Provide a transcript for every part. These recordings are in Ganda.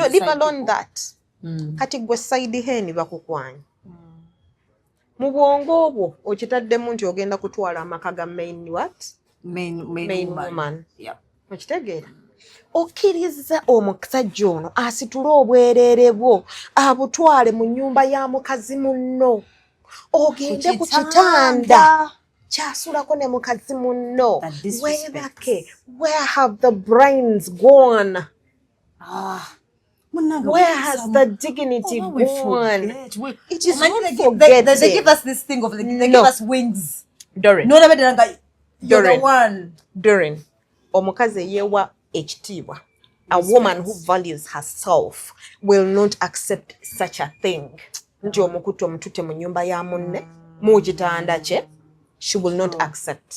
No, leave alone that. Kati gwe side hen bakukwanya. Mu bwongo obwo okitaddemu nti ogenda kutwala amaka ga main what? Main Main woman. Yeah. Okitegeera? Okkiriza omusajja ono asitule obwereere bwo abutwale mu nnyumba ya mukazi munno, ogende ku kitanda kyasulako ne mukazi munno The disrespect. weebake. Where have the brains gone? Ah, munnange, Where has the dignity Oh, we gone? forget. It is Omanyi not they forgetting. give us this thing of like, they No. give us wings. Doreen, N'olaba ddala nga you're the Doreen. one. Doreen, omukazi eyeewa ekitiibwa, a woman who values herself will not accept such a thing, nti omukutte omututte mu nnyumba ya munne mu kitanda kye. She will not accept.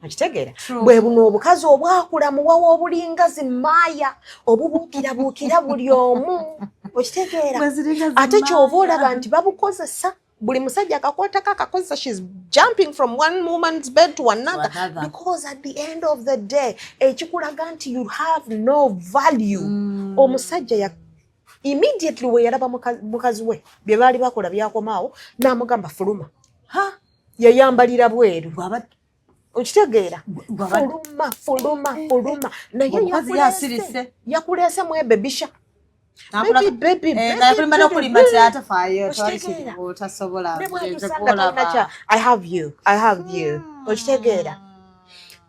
Okitegeera? Bwe buno obukazi obwakula muwawa obulinga zimaaya obubuukirabuukira buli omu, okitegeera? Bwe Ate kyova olaba nti babukozesa, buli musajja akakwatako akakozesa. She's jumping from one woman's bed to another, another. Because at the end of the day, ekikulaga nti you have no value, omusajja ya immediately we yalaba mukazi we bye baali bakola byakomaawo, n'amugamba fuluma. Ha? Yayambalira bweru. Bw'aba Okitegeera? Bw'aba Fuluma, fuluma, fuluma. Naye Omukazi ye asirise. Yakuleese mu ebebisha. Baby, baby, baby, Nakulima baby, n'okulima baby. kyatafaayo twali Okitegeera? kiriwo tasobola Ne nze bwatusanga gw'olaba. talina kya, I have you, I have you. Okitegeera?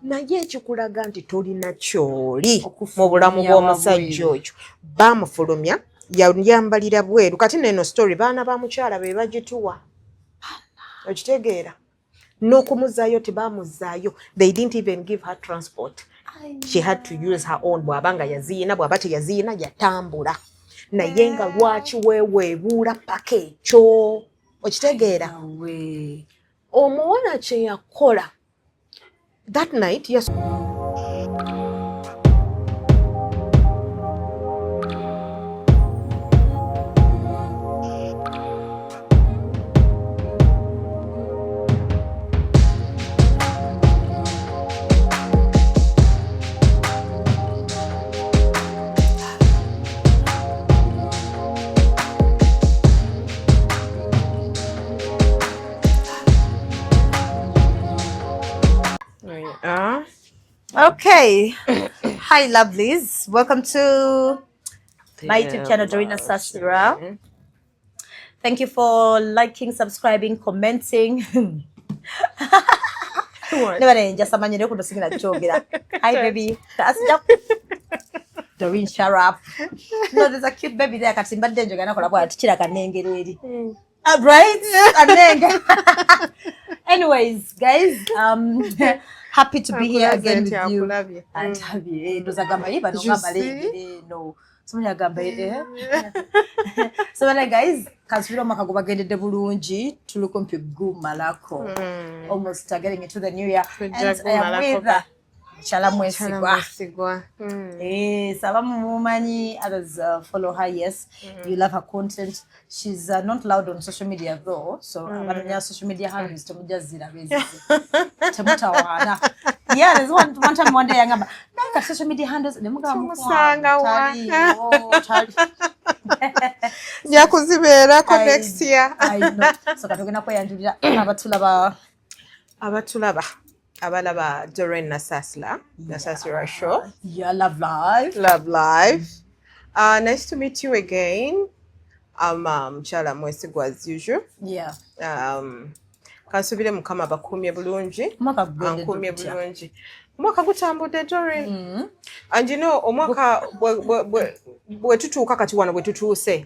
Naye ekikulaga nti tolina kyoli mu bulamu Okufulumya bw'omusajja wabweru. oyo, baamufulumya, yayambalira bweru. Kati neno story baana ba mukyala be bagituwa, okitegeera? N'okumuzaayo tebamuzaayo. They didn't even give her transport. She had to use her own, bw'aba nga yaziina, bw'aba teyaziina yatambula. Naye nga lwaki weeweebuula paka ekyo? Okitegeera? Awe. Omuwala kye yakola that night, yes. Okay. Hi, lovelies. Welcome to my YouTube channel, Doreen Nasasira. Thank you for liking, subscribing, commenting. Never just amanye kuno singina kyogera. Hi, baby. Asija. Doreen, shut up. No, there's a cute baby there. Kati mbadde njogera nakola bw'ati kiraka nnengera eri. Right? Anenge. Anyways, guys, happy to be here again with you. Antabye, ndoza gamba ye bano You gamba see? lengere eno. Someone agamba eh. So bana guys, kansubira omwaka gubagendedde bulungi, tuli kumpi gumalako. Almost getting into the new year. And Tujja I am with gumalako. Mukyala Mwesigwa. Mwesigwa. Yes, abamu mumanyi, others follow her, yes. You love her content. She's not loud on social media though. So abanoonya social media handles temujja ziraba ezize. Temutawaana. Yeah, there's one time one day yangamba, "Naye social media handles ne mugamba Tumusanga wa?" taliiwo, tali. Nja kuzibeerako next year. I know. So katugenda kweyanjulira abatulaba. Abatulaba, abalaba Doreen Nasasira, Nasasira Show. Yeah, Love Live. Love Live. Nice to meet you again. I'm Mukyala Mwesigwa as usual. Kansubire Mukama bakuumye bulungi. Omwaka gugendedde Ankuumye gutya? Bulungi. Omwaka gutambudde, Doreen. And you know, omwaka bwe tutuuka kati wano bwe tutuuse,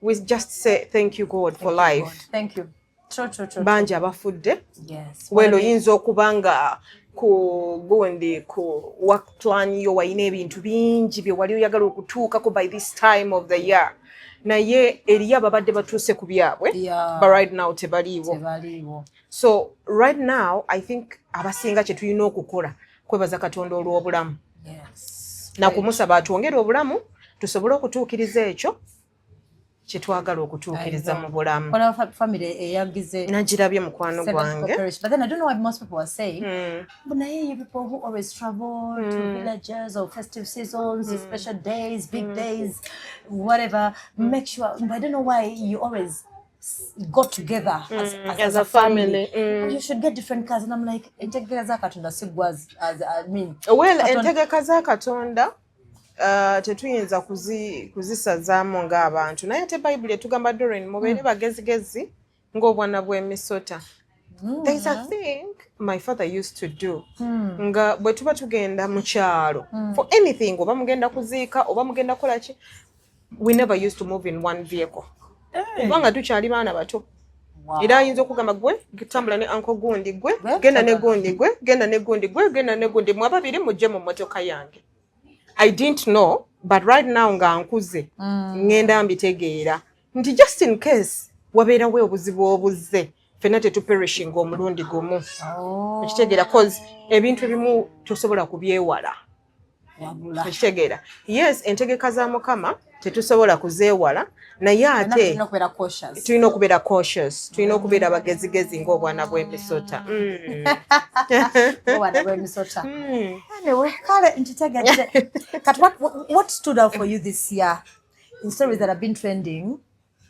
we just say thank you God for life. Thank you. True, true, true. Bangi abafudde. Yes. Well, oyinza okuba nga ku gundi ku work plan yo walina ebintu bingi bye wali oyagala okutuukako by this time of the year, naye eriyo ababadde batuuse ku byabwe, but right now tebaliiwo. Tebaliiwo. So right now I think abasinga kye tulina okukola kwebaza Katonda olw'obulamu nakumusaba atwongere obulamu tusobole okutuukiriza ekyo. Kyetwagala okutuukiriza mu bulamu. Waliwo family eyagize Nagirabye, mukwano seventh gwange. Corporation. But then I don't know what most people are saying. But now you people who always travel to villages or festive seasons, special days, big days, whatever, make sure. But I don't know why you always got together as As a family. You should get different cars. And I'm like, entegeka za Katonda si gwe as I mean. Well, Katonda- entegeka za Katonda tetuyinza kuzisazaamu ng'abantu, naye ate Bayibuli etugamba, Dorin, mubeere bagezigezi ng'obwana bw'emisota. There is a thing my father used to do nga bwe tuba tugenda mu kyalo for anything, oba mugenda kuziika oba mugenda kukola ki, we never used to move in one vehicle kubanga tukyali baana bato. Era ayinza okugamba, "Gwe tambula ne uncle gundi, gwe Gwe, genda ne tambula. gundi, gwe genda ne gundi, gwe genda ne gundi, mwe ababiri mujje mu mmotoka yange." I didn't know, but right now nga nkuze ŋŋenda mbitegeera nti just in case wabeerawo obuzibu obuzze, ffenna tetuperishinga omulundi gumu. Oh, Okitegeera? Cause ebintu ebimu tosobola kubyewala. Wabula. Okitegeera? Yes, entegeka za Mukama tetusobola kuzeewala, naye ate Tulina okubeera cautious. Tulina okubeera cautious, tulina okubeera bagezigezi ng'obwana bw'emisota. Obwana bw'emisota. Anyway, kale nkitegedde. Kati what stood out for you this year in stories that have been trending?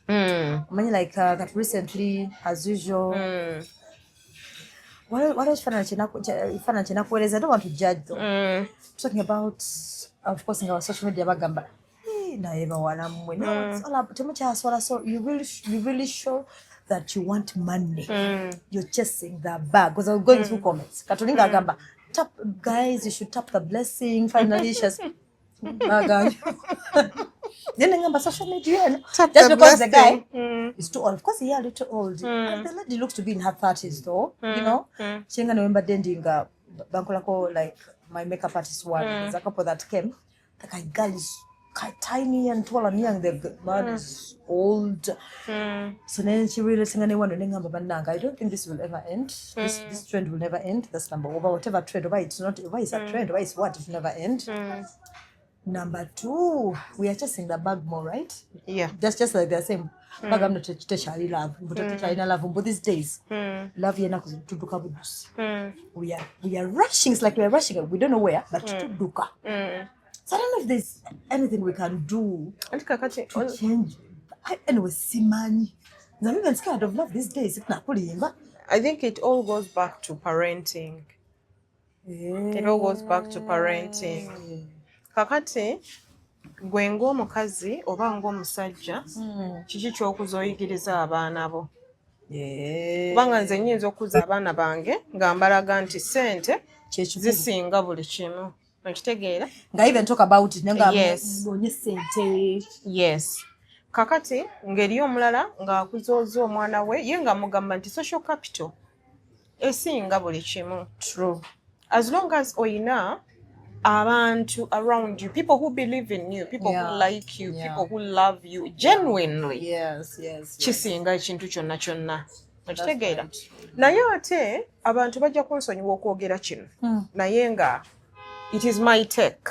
Omanyi, like that recently, as usual, waliwo ekifaananyi kyenakuweereza. I don't want to judge though. Talking about, of course, nga wa social media bagamba, "Eh, naye bawala mmwe, no, it's all about- temukyaswala, so you really show that you want money. You're chasing the bag." Because I was going through comments, katolinga agamba, "Tap, guys, you should tap the blessing." Finally she's agambye, then ngamba social media eno, Tap just the because the guy blessing. Is too old. Of course, yeah, a little old. And the lady looks to be in her 30s though. Chinga ne wembadde ndi nga bankolako, like my makeup artist one. There's a couple that came. The guy girl is quite tiny and tall and young. The man is old. So then she really singa ne wano ne ngamba bannange, I don't think this will ever end. This trend will never end. That's number one. Whatever trend, why it's not, why it's a trend, why it's what, it will never end. Number two, we are chasing the bag more, right? Yeah. Just like they're saying, bagamba tekyali love, mbu tekyalina love, mbu these days love yenaku zino tudduka buddusi. We are rushing. It's like we are rushing, we don't know where, but tudduka. So I don't know if there's anything we can do Anti kakati to change. Anyway, simanyi. I'm even scared of love these days, nakulimba. I think it all goes back to parenting. It all goes back to parenting. Kakati gwe ng'omukazi oba ng'omusajja, kiki ky'okuza oyigiriza abaana bo? Kubanga nze nnyinza okuza abaana bange nga mbalaga nti ssente Kyekikulu. Zisinga buli kimu, okitegeera? Nga even talk about it nga Yes. onye sente. Yes. Kakati ng'eri omulala ng'akuzooza omwana we ye nga mugamba nti social capital esinga buli kimu. True. As long as oyina abantu around you, people who believe in you, people who like you, people who love you genuinely, kisinga ekintu kyonna kyonna, okitegeera? Right. Naye ate abantu bajja kunsonyiwa okwogera kino, naye nga it is my take.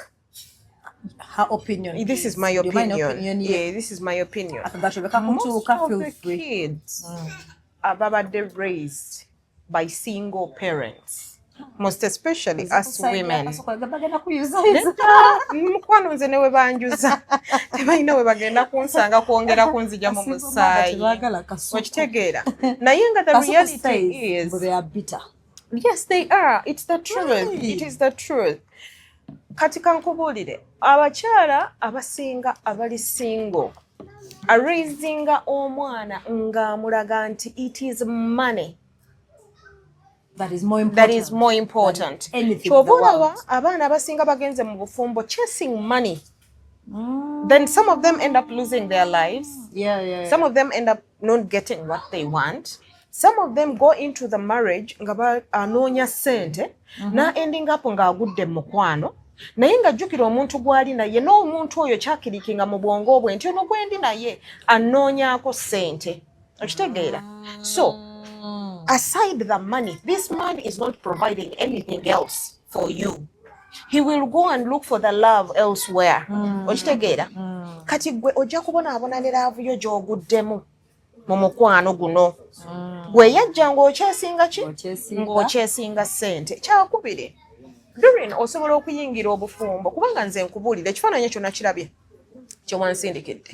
Her opinion. This is my Your opinion, opinion, yeah. yeah, this is my opinion. Akagato Most bekakutuuka, of feel the free. Kids ababadde raised by single parents, most especially us women. Bagenda kuyuzayuza. Mukwano, nze ne we banjuza tebalina we bagenda kunsanga kwongera kunzija mu musaayi, okitegeera? Naye nga the reality is They are bitter. Yes, they are. It's the truth. Really? It is the truth. Kati kankubuulire, abakyala abasinga abali single araisinga omwana ng'amulaga nti it is money that is more important, that is more important than anything in the Kyova olaba world. Abaana abasinga bagenze mu bufumbo chasing money, then some of them end up losing their lives. Some of them end up not getting what they want. Some of them go into the marriage nga anoonya ssente, na ending up ng'agudde mu mukwano, naye ng'ajjukira omuntu gw'ali naye n'omuntu oyo kyakirikinga mu bwongo bwe nti ono gwendi naye anoonyaako ssente, okitegeera? So aside the money, this man is not providing anything else for you. He will go and look for the love elsewhere. Okitegeera? Kati gwe ojja kubonaabona ne love yo gy'oguddemu mu mukwano guno. Gwe yajja ng'okyesinga ki? Okyesinga. Ng'okyesinga ssente. Kyakubiri, Doreen, osobola okuyingira obufumbo, kubanga nze nkubuulira ekifaananyi ekyo nakirabye kyewansindikidde.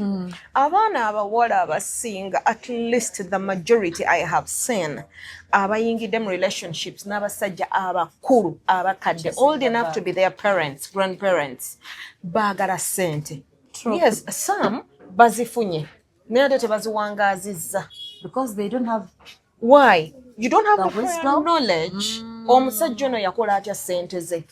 Abaana abawala abasinga, at least the majority I have seen, abayingidde mu relationships n'abasajja abakulu, abakadde, old enough to be their parents, grandparents, baagala ssente. Yes, some bazifunye, naye ate tebaziwangaazizza. Because they don't have Why? You don't have the the prior wisdom. knowledge omusajja ono yakola atya ssente ze.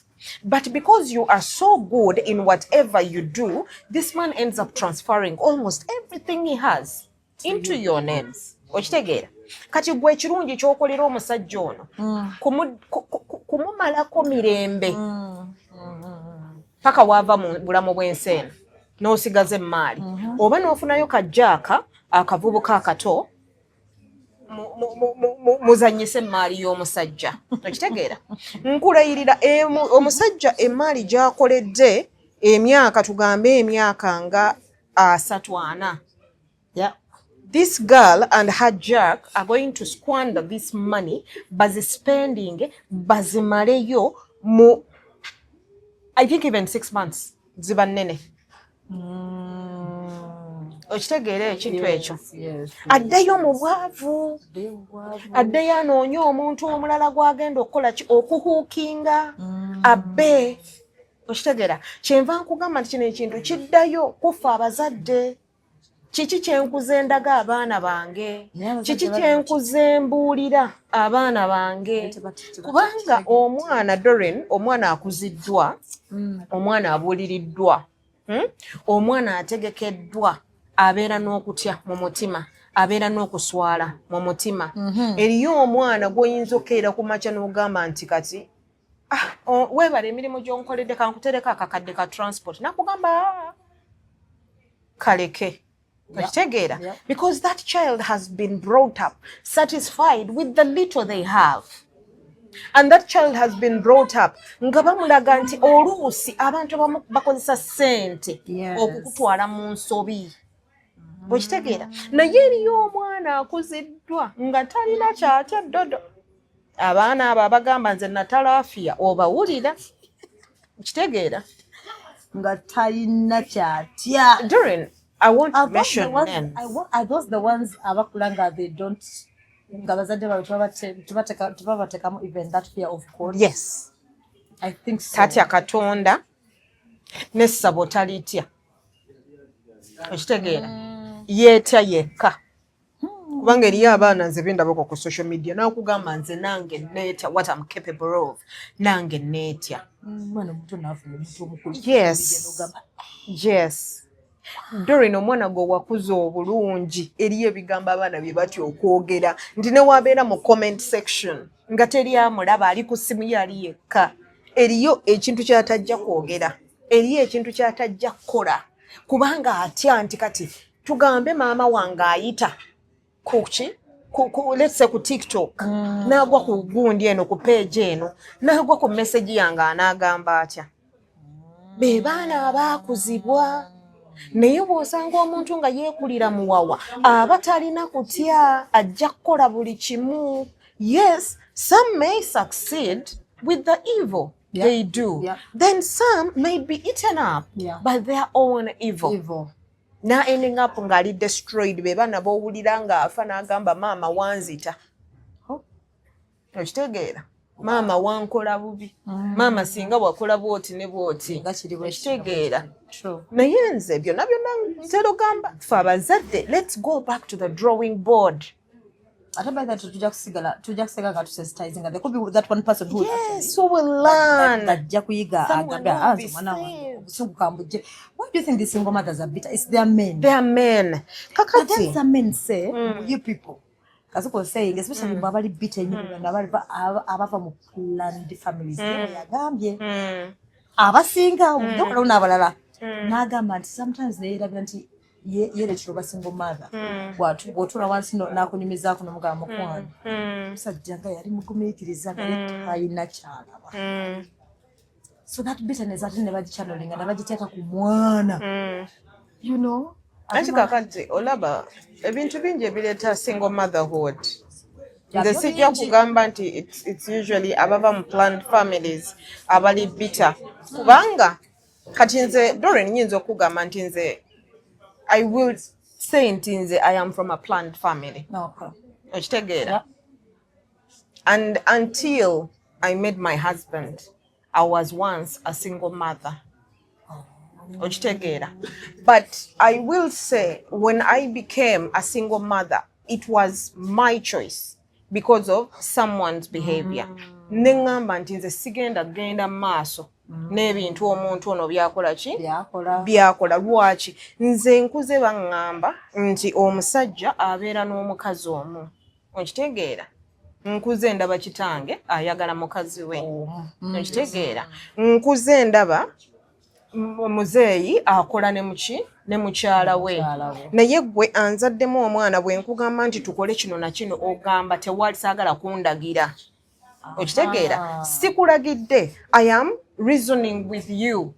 But because you are so good in whatever you do, this man ends up transferring almost everything he has into your names. Okitegeera? Kati gwe ekirungi ky'okolera omusajja ono kumumalako mirembe paka waava mu bulamu bw'ensi eno, n'osigaza emmaali, oba n'ofunayo kajjaaka akavubuka akato muzannyise emmaali y'omusajja. Okitegeera? Nkulayirira, omusajja emmaali gy'akoledde emyaka, tugambe emyaka nga 34, this girl and her jack are going to squander this money, bazispending, bazimaleyo mu, I think, even 6 months ziba nnene. Okitegeera ekintu ekyo? Yes. Addeyo mu bwavu, addeyo anoonye omuntu omulala gw'agenda okukola ki? Okuhuukinga abbe. Okitegeera? Kyenva nkugamba nti kino ekintu kiddayo kufa abazadde. Kiki kyenkuze ndaga abaana bange? Naye abazadde Kiki bali kyenkuze mbuulira abaana bange? Kubanga omwana, Doreen, omwana akuziddwa, omwana abuuliriddwa, Omwana ategekeddwa, abeera n'okutya mu mutima, abeera n'okuswala mu mutima. Eriyo omwana gw'oyinza okukeera ku makya n'ogamba nti kati, ah, weebale emirimu gy'onkoledde, kankutereko akakadde ka transport, nakugamba, "Ah, kaleke." Okitegeera? Yeah. Because that child has been brought up satisfied with the little they have, and that child has been brought up nga bamulaga nti oluusi abantu abamu bakozesa ssente okukutwala mu nsobi. Okitegeera? Naye eriyo omwana akuziddwa nga talina kyatya. Dodo, abaana abo abagamba nze natalaafiya, obawulira? Kitegeera? Nga talina kyatya. Doreen, I want to Are those the mention ones, names. Are those the ones abakula nga they don't, nga bazadde baabwe tebabateekamu even that fear of God? Yes. I think so. Tatya Katonda, n'essabo talitya. Okitegeera? Yeetya yekka, kubanga eriyo abaana nze bendabako ku social media nakugamba, nze nange neetya what I'm capable of, nange neetya. Mwana omuto naafuna omuntu omukulu. Yes. Yes, Doreen, omwana gwe wakuza obulungi, eriyo ebigambo abaana bye batya okwogera nti newabeera mu comment section nga teri amulaba, ali ku ssimu ye, ali yekka, eriyo ekintu kyatajja kwogera, eriyo ekintu kyatajja kukola, kubanga atya nti kati tugambe maama wange ayita kuki, let's say ku TikTok, n'agwa ku gundi eno, ku page eno, n'agwa ku message yange, anaagamba atya? Be baana abaakuzibwa. Naye bw'osanga omuntu nga yeekulira muwawa, aba talina kutya, ajja kukola buli kimu. Yes, some may succeed with the evil they do, then some may be eaten up by their own evil, Evil. na ending up ng'ali destroyed. Be baana b'owulira ng'afa n'agamba, maama wanzita. Oh. Okitegeera? Maama wankola bubi, maama singa wakola bwoti ne bwoti. Nga kiri bwe kityo. Okitegeera? True. Naye nze byonna byonna ntera ogamba ffe abazadde, let's go back to the drawing board. Ate by that tujja kusigala nga tusensitizing. There could be that one person who will Yes, who will learn. Ajja kuyiga agambe, "Ah, nze omwana wange obusungu kambujje." Why do you think the single mothers are bitter? It's their men. Their men. But Kakati then some men say, you people, Kasuku was saying, especially mm. abali bitter nnyo, abava mu planned families. Yagambye abasinga mm. n'abalala, n'agamba nti sometimes neyerabira nti yeeretera oba single mother. Bw'otuula wansi n'akunyumizaako n'omugamba, mukwano, omusajja nga yali mugumiikiriza, nga ye talina kyalaba. So that bitterness ate ne bagichannelinga ne bagiteeka ku mwana. Anti kakati olaba ebintu bingi ebireeta single motherhood. Nze sijja kugamba nti it's usually abava mu planned families abali bitter, kubanga kati nze Doreen nyinza okugamba nti nze, I will say nti nze I am from a planned family. Okitegeera? Yeah. And until I met my husband, I was once a single mother, okitegeera? But I will say, when I became a single mother, it was my choice because of someone's behavior. Neŋŋamba nti nze sigenda genda mu maaso n'ebintu omuntu ono byakola ki byakola. Byakola. Lwaki? Nze nkuze baŋŋamba nti omusajja abeera n'omukazi omu, okitegeera? Nkuze ndaba kitange ayagala mukazi we, okitegeera? Nkuze ndaba muzeeyi akola ne muki ne mukyala we. Mukyala we. Naye gwe anzaddemu omwana, bwe nkugamba nti tukole kino na kino, ogamba tewali, saagala kundagira, okitegeera? Sikulagidde, I am reasoning with you,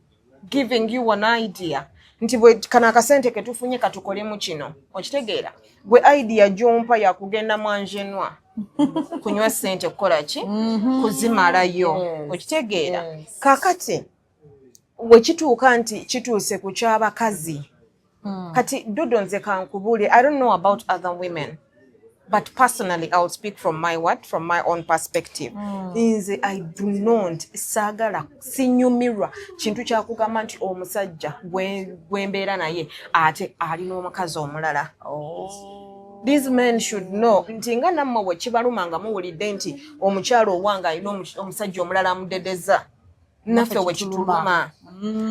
giving you an idea nti bwe kano akasente ketufunye katukolemu kino, okitegeera? Gwe idea gyompa yakugenda mwanjenwa kunywa sente, kukola ki, kuzimalayo. Okitegeera? Yes. Kakati wekituuka nti kituuse ku kyabakazi, kati Dodo, nze kankubuulire, I don't know about other women, but personally I'll speak from my what from my own perspective. Nze I do not, saagala, sinyumirwa kintu kyakugamba nti omusajja gwe mbeera naye ate alina omukazi omulala. These men should know nti nga nammwe bwe kibaluma nga muwulidde nti omukyalo owange alina omusajja omulala amudedeza, naffe we kituluma.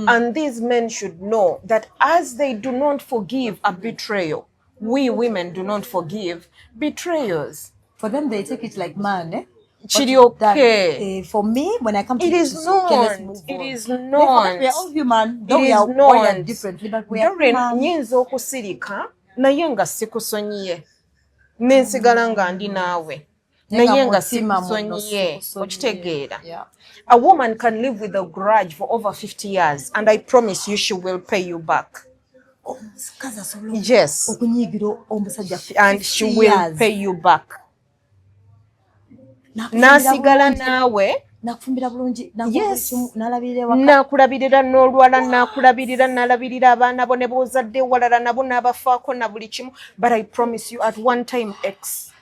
And these men should know that as they do not forgive a betrayal, we women do not forgive betrayals. For them, they take it like, man, eh? Kiri What you've done, okay. For me, when I come to It is it's okay, let's not. move It on. is We forget not. we are all human, though It we is are wired not. differently, but we are Doreen, human. nyinza okusirika naye nga sikusonyiye, nensigala nga ndi naawe naye nga mutima muno sikusonyiye. sikusonyiye. Okitegeera? Yeah. A woman can live with a grudge for over 50 years and I promise you she will pay you back. Omukazi asobola Yes. okunyiigira omusajja And she 50 will years. pay you back. N'akufumbira N'asigala bulungi, naawe. N'akufumbira bulungi, n'akuwa buli kimu, n'alabirira ewaka. N'akulabirira n'olwala, n'akulabirira, n'alabirira abaana bo ne b'ozadde ewalala nabo n'abafaako na buli kimu, but I promise you, at one time x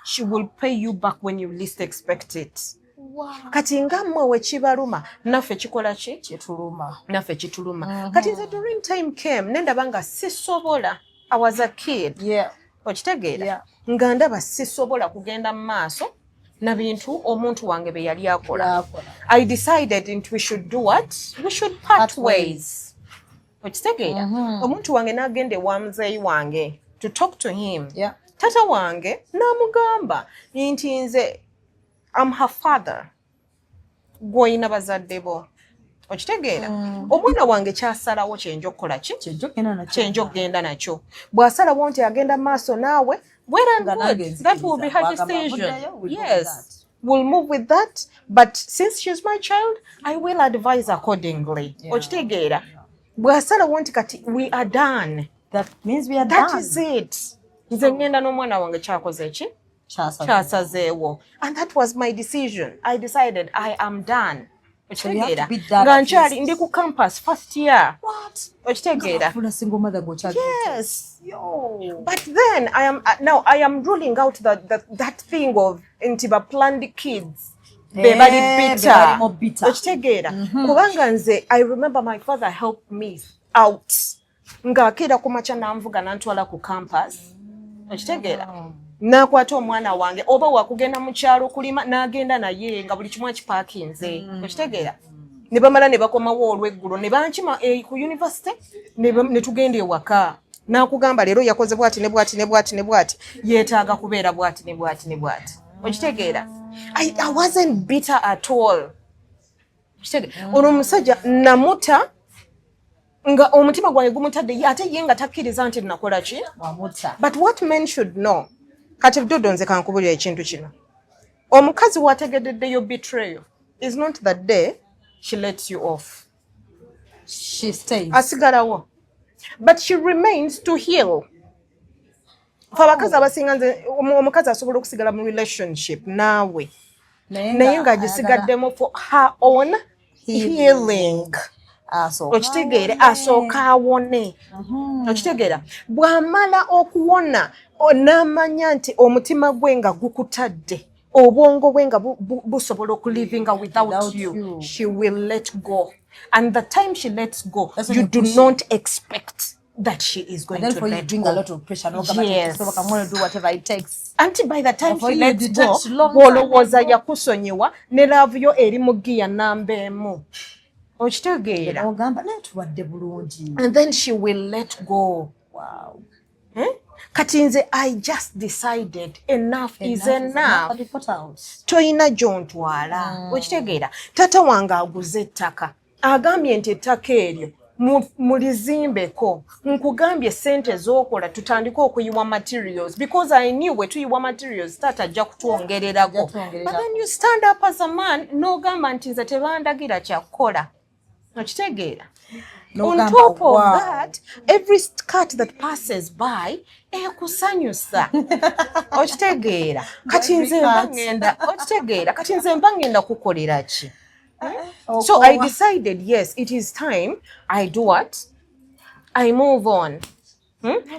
she will pay you back when you least expect it. Kati nga mmwe we kibaluma, naffe kikola ki? Kituluma. Naffe kituluma. Kati nze during time came nendaba nga sisobola. I was a kid, okitegeera? Yeah. Nga ndaba sisobola kugenda mu maaso na bintu omuntu wange bye yali akola. Yakola. I decided nti we should do what? We should part Part ways. ways. Okitegeera? Omuntu wange n'agenda ewa muzeeyi wange to talk to him. Tata wange n'amugamba nti nze am her father, gw'olina bazadde bo, okitegeera? Omwana wange kyasalawo kyenja okukola ki? Kyenja okugenda nakyo. Kyenja okugenda nakyo. Bw'asalawo nti agenda maaso naawe, well and Nga nange good, that will be her nzikiriza. Bw'agamba decision. avuddeyo, we go with Yes, that. we'll move with that, but since she's my child, I will advise accordingly. Okitegeera? Bw'asalawo nti kati we are done, That means we are that done. is it. Nze ngenda n'omwana wange kyakoze ki? Kyasazeewo. Kyasazeewo. And that was my decision. I decided I am done, okitegeera? To be done Nga at nkyali least. ndi ku campus first year. What? Okitegeera? Funa single mother ng'okyali. Yes. Yo. But then I am now I am ruling out that thing of nti ba planned kids be bali Eh, be bitter. bali more bitter. Okitegeera? Kubanga nze I remember my father helped me out ng'akeera ku makya n'anvuga n'antwala ku campus, okitegeera? N'akwata omwana wange oba wakugenda mu kyalo kulima n'agenda naye nga buli kimu akipaakinze, okitegeera? Ne bamala ne bakomawo olweggulo ne bankima ku university ne tugenda ewaka, n'akugamba leero yakoze bwati ne bwati ne bwati ne bwati, yeetaaga kubeera bwati ne bwati ne bwati, okitegeera? I wasn't bitter at all. Okitegeera? Ono omusajja namuta nga omutima gwange gumutadde ye, ate ye nga takkiriza nti nakola ki. Wamuta. But what men should know, kati Dodo, nze kankubulira ekintu kino, omukazi wategededdeyo betrayal is not the day She lets you off. She stays. Asigalawo, but she remains to heal. Fe abakazi abasinga, nze omukazi asobola okusigala mu relationship naawe naye ng'agisigaddemu for her own healing. Okitegeere, asooka awone. Okitegeera, bw'amala okuwona n'amanya nti omutima gwe nga gukutadde, obwongo bwe nga busobola okulivinga without Without you, you. She will let go, and the time she lets go, That's when you you do push. not expect that she is going And then to for you let bring go. a lot of pressure. No, Yes. I'm going to do whatever it takes. Anti by the time For she you lets go, detach long bw'olowooza time ago. yakusonyiwa, ne love yo eri mu giya namba 1. Okitegeera? Ogamba naye tubadde bulungi. And then she will let go. Wow. Eh? Kati nze I just decided enough is enough. And you put out. Toyina gy'ontwala. Okitegeera, taata wange aguze ettaka, agambye nti ettaka eryo mulizimbeko. Nkugambye sente z'okola, tutandike okuyiwa materials, because I knew bwe tuyiwa materials, taata ajja kutwongererako. Ajja kutwongererako. But then you stand up as a man n'ogamba nti nze tebandagira kyakukola. Okitegeera? On N'ogamba, top of wow. that, every cat that passes by ekusanyusa. Okitegeera? Kati nze mba Cat. ngenda, okitegeera, kati nze mba ngenda kukolera ki? So I decided, yes, it is time I do what? I move on.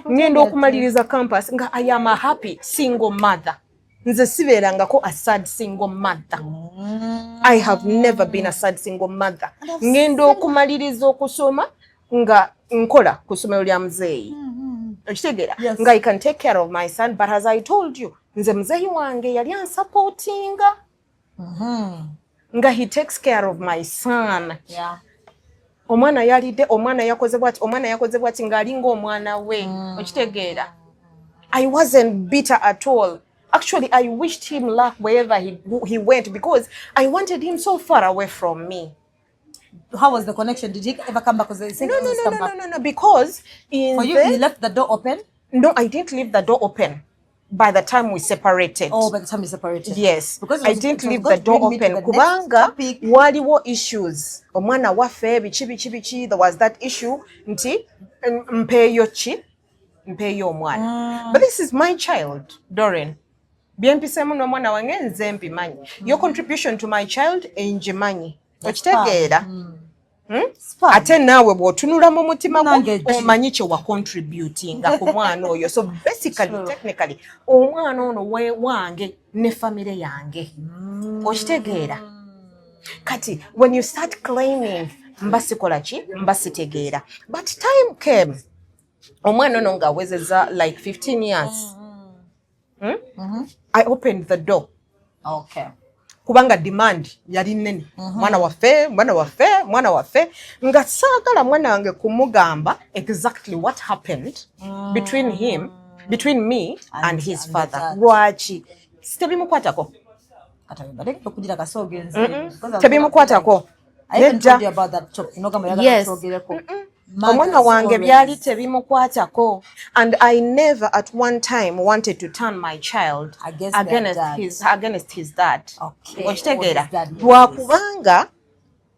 Ngenda okumaliriza campus nga I am a happy single mother. Nze sibeerangako a sad single mother. I have never been a sad single mother. Ngenda okumaliriza okusoma nga nkola ku ssomero lya muzeeyi. Okitegeera? Yes. Nga I can take care of my son, but as I told you, nze muzeeyi wange yali ansupportinga, nga he takes care of my son. Omwana yalidde, omwana yakoze bwati, omwana yakoze bwati, ng'alinga omwana we. Okitegeera? I wasn't bitter at all. Actually, I wished him luck wherever he went, because I wanted him so far away from me. How was the connection? Did he ever come back? Because they say No, he no, always no, come no, back. No, because in For you, the, you left the door open? No, I didn't leave the door open by the time we separated. Oh, by the time you separated. Yes. Because it I was- didn't it was leave going the to door bring me to open the next kubanga topic. waliwo issues, omwana waffe, biki biki biki. There was that issue nti mpeeyo ki, mpeeyo omwana. But this is my child, Doreen. Byempiseemu n'omwana wange nze mbimanyi. Your contribution to my child engimanyi. Okitegeera? Hmm? Spam. Ate naawe bw'otunula mu mutima gwo, Nange ki? Omanyi kye wacontributinga ku mwana oyo. So basically, True. technically, omwana ono wange ne famire yange. Okitegeera? Kati when you start claiming, mba sikola ki, mba sitegeera. But time came, omwana ono ng'awezezza like 15 years, I opened the door kubanga demand yali nnene, mwana waffe, mwana waffe, mwana waffe, nga saagala mwana wange kumugamba exactly what happened between him, between me and his and the father. dad. Lwaki tebimukwatako? Okugira kasoogenze. Tebimukwatako. Nedda. Yes. Omwana wange byali tebimukwatako, and I never at one time wanted to turn my child Against their against dad. Against his dad. Okitegeera? Or his dad, yes. Lwakubanga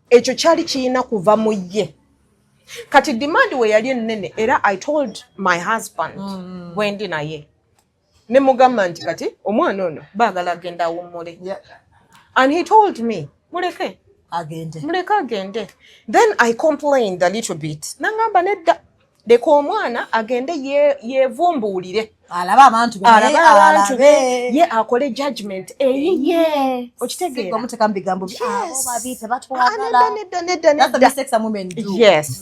ekyo kyali kirina kuva mu ye. Kati demand we yali ennene, era I told my husband gwendi naye, ne mugamba nti kati omwana ono baagala agenda awummule, and he told me, muleke. Agende. Muleke agende. Then I complained a little bit, nangamba nedda, leka omwana agende yevumbuulire. Alabe abantu be naye. Alabe abantu be. Alabe. Ye akole judgment eyiye. Okitegeera? Omuteeka mu bigambo bye, Yes. abo babi Ah, tebatwagala. nedda, nedda, That's the nedda. mistakes some women do. Yes.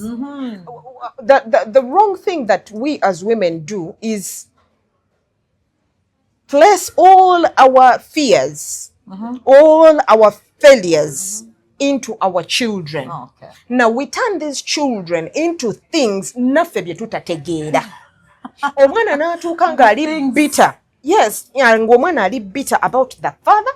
The wrong thing that we as women do is place all our fears, all our failures into our children. Now we turn these children into things naffe bye tutategeera. Omwana n'atuuka ng'ali bitter. Yes, ng'omwana ali bitter about the father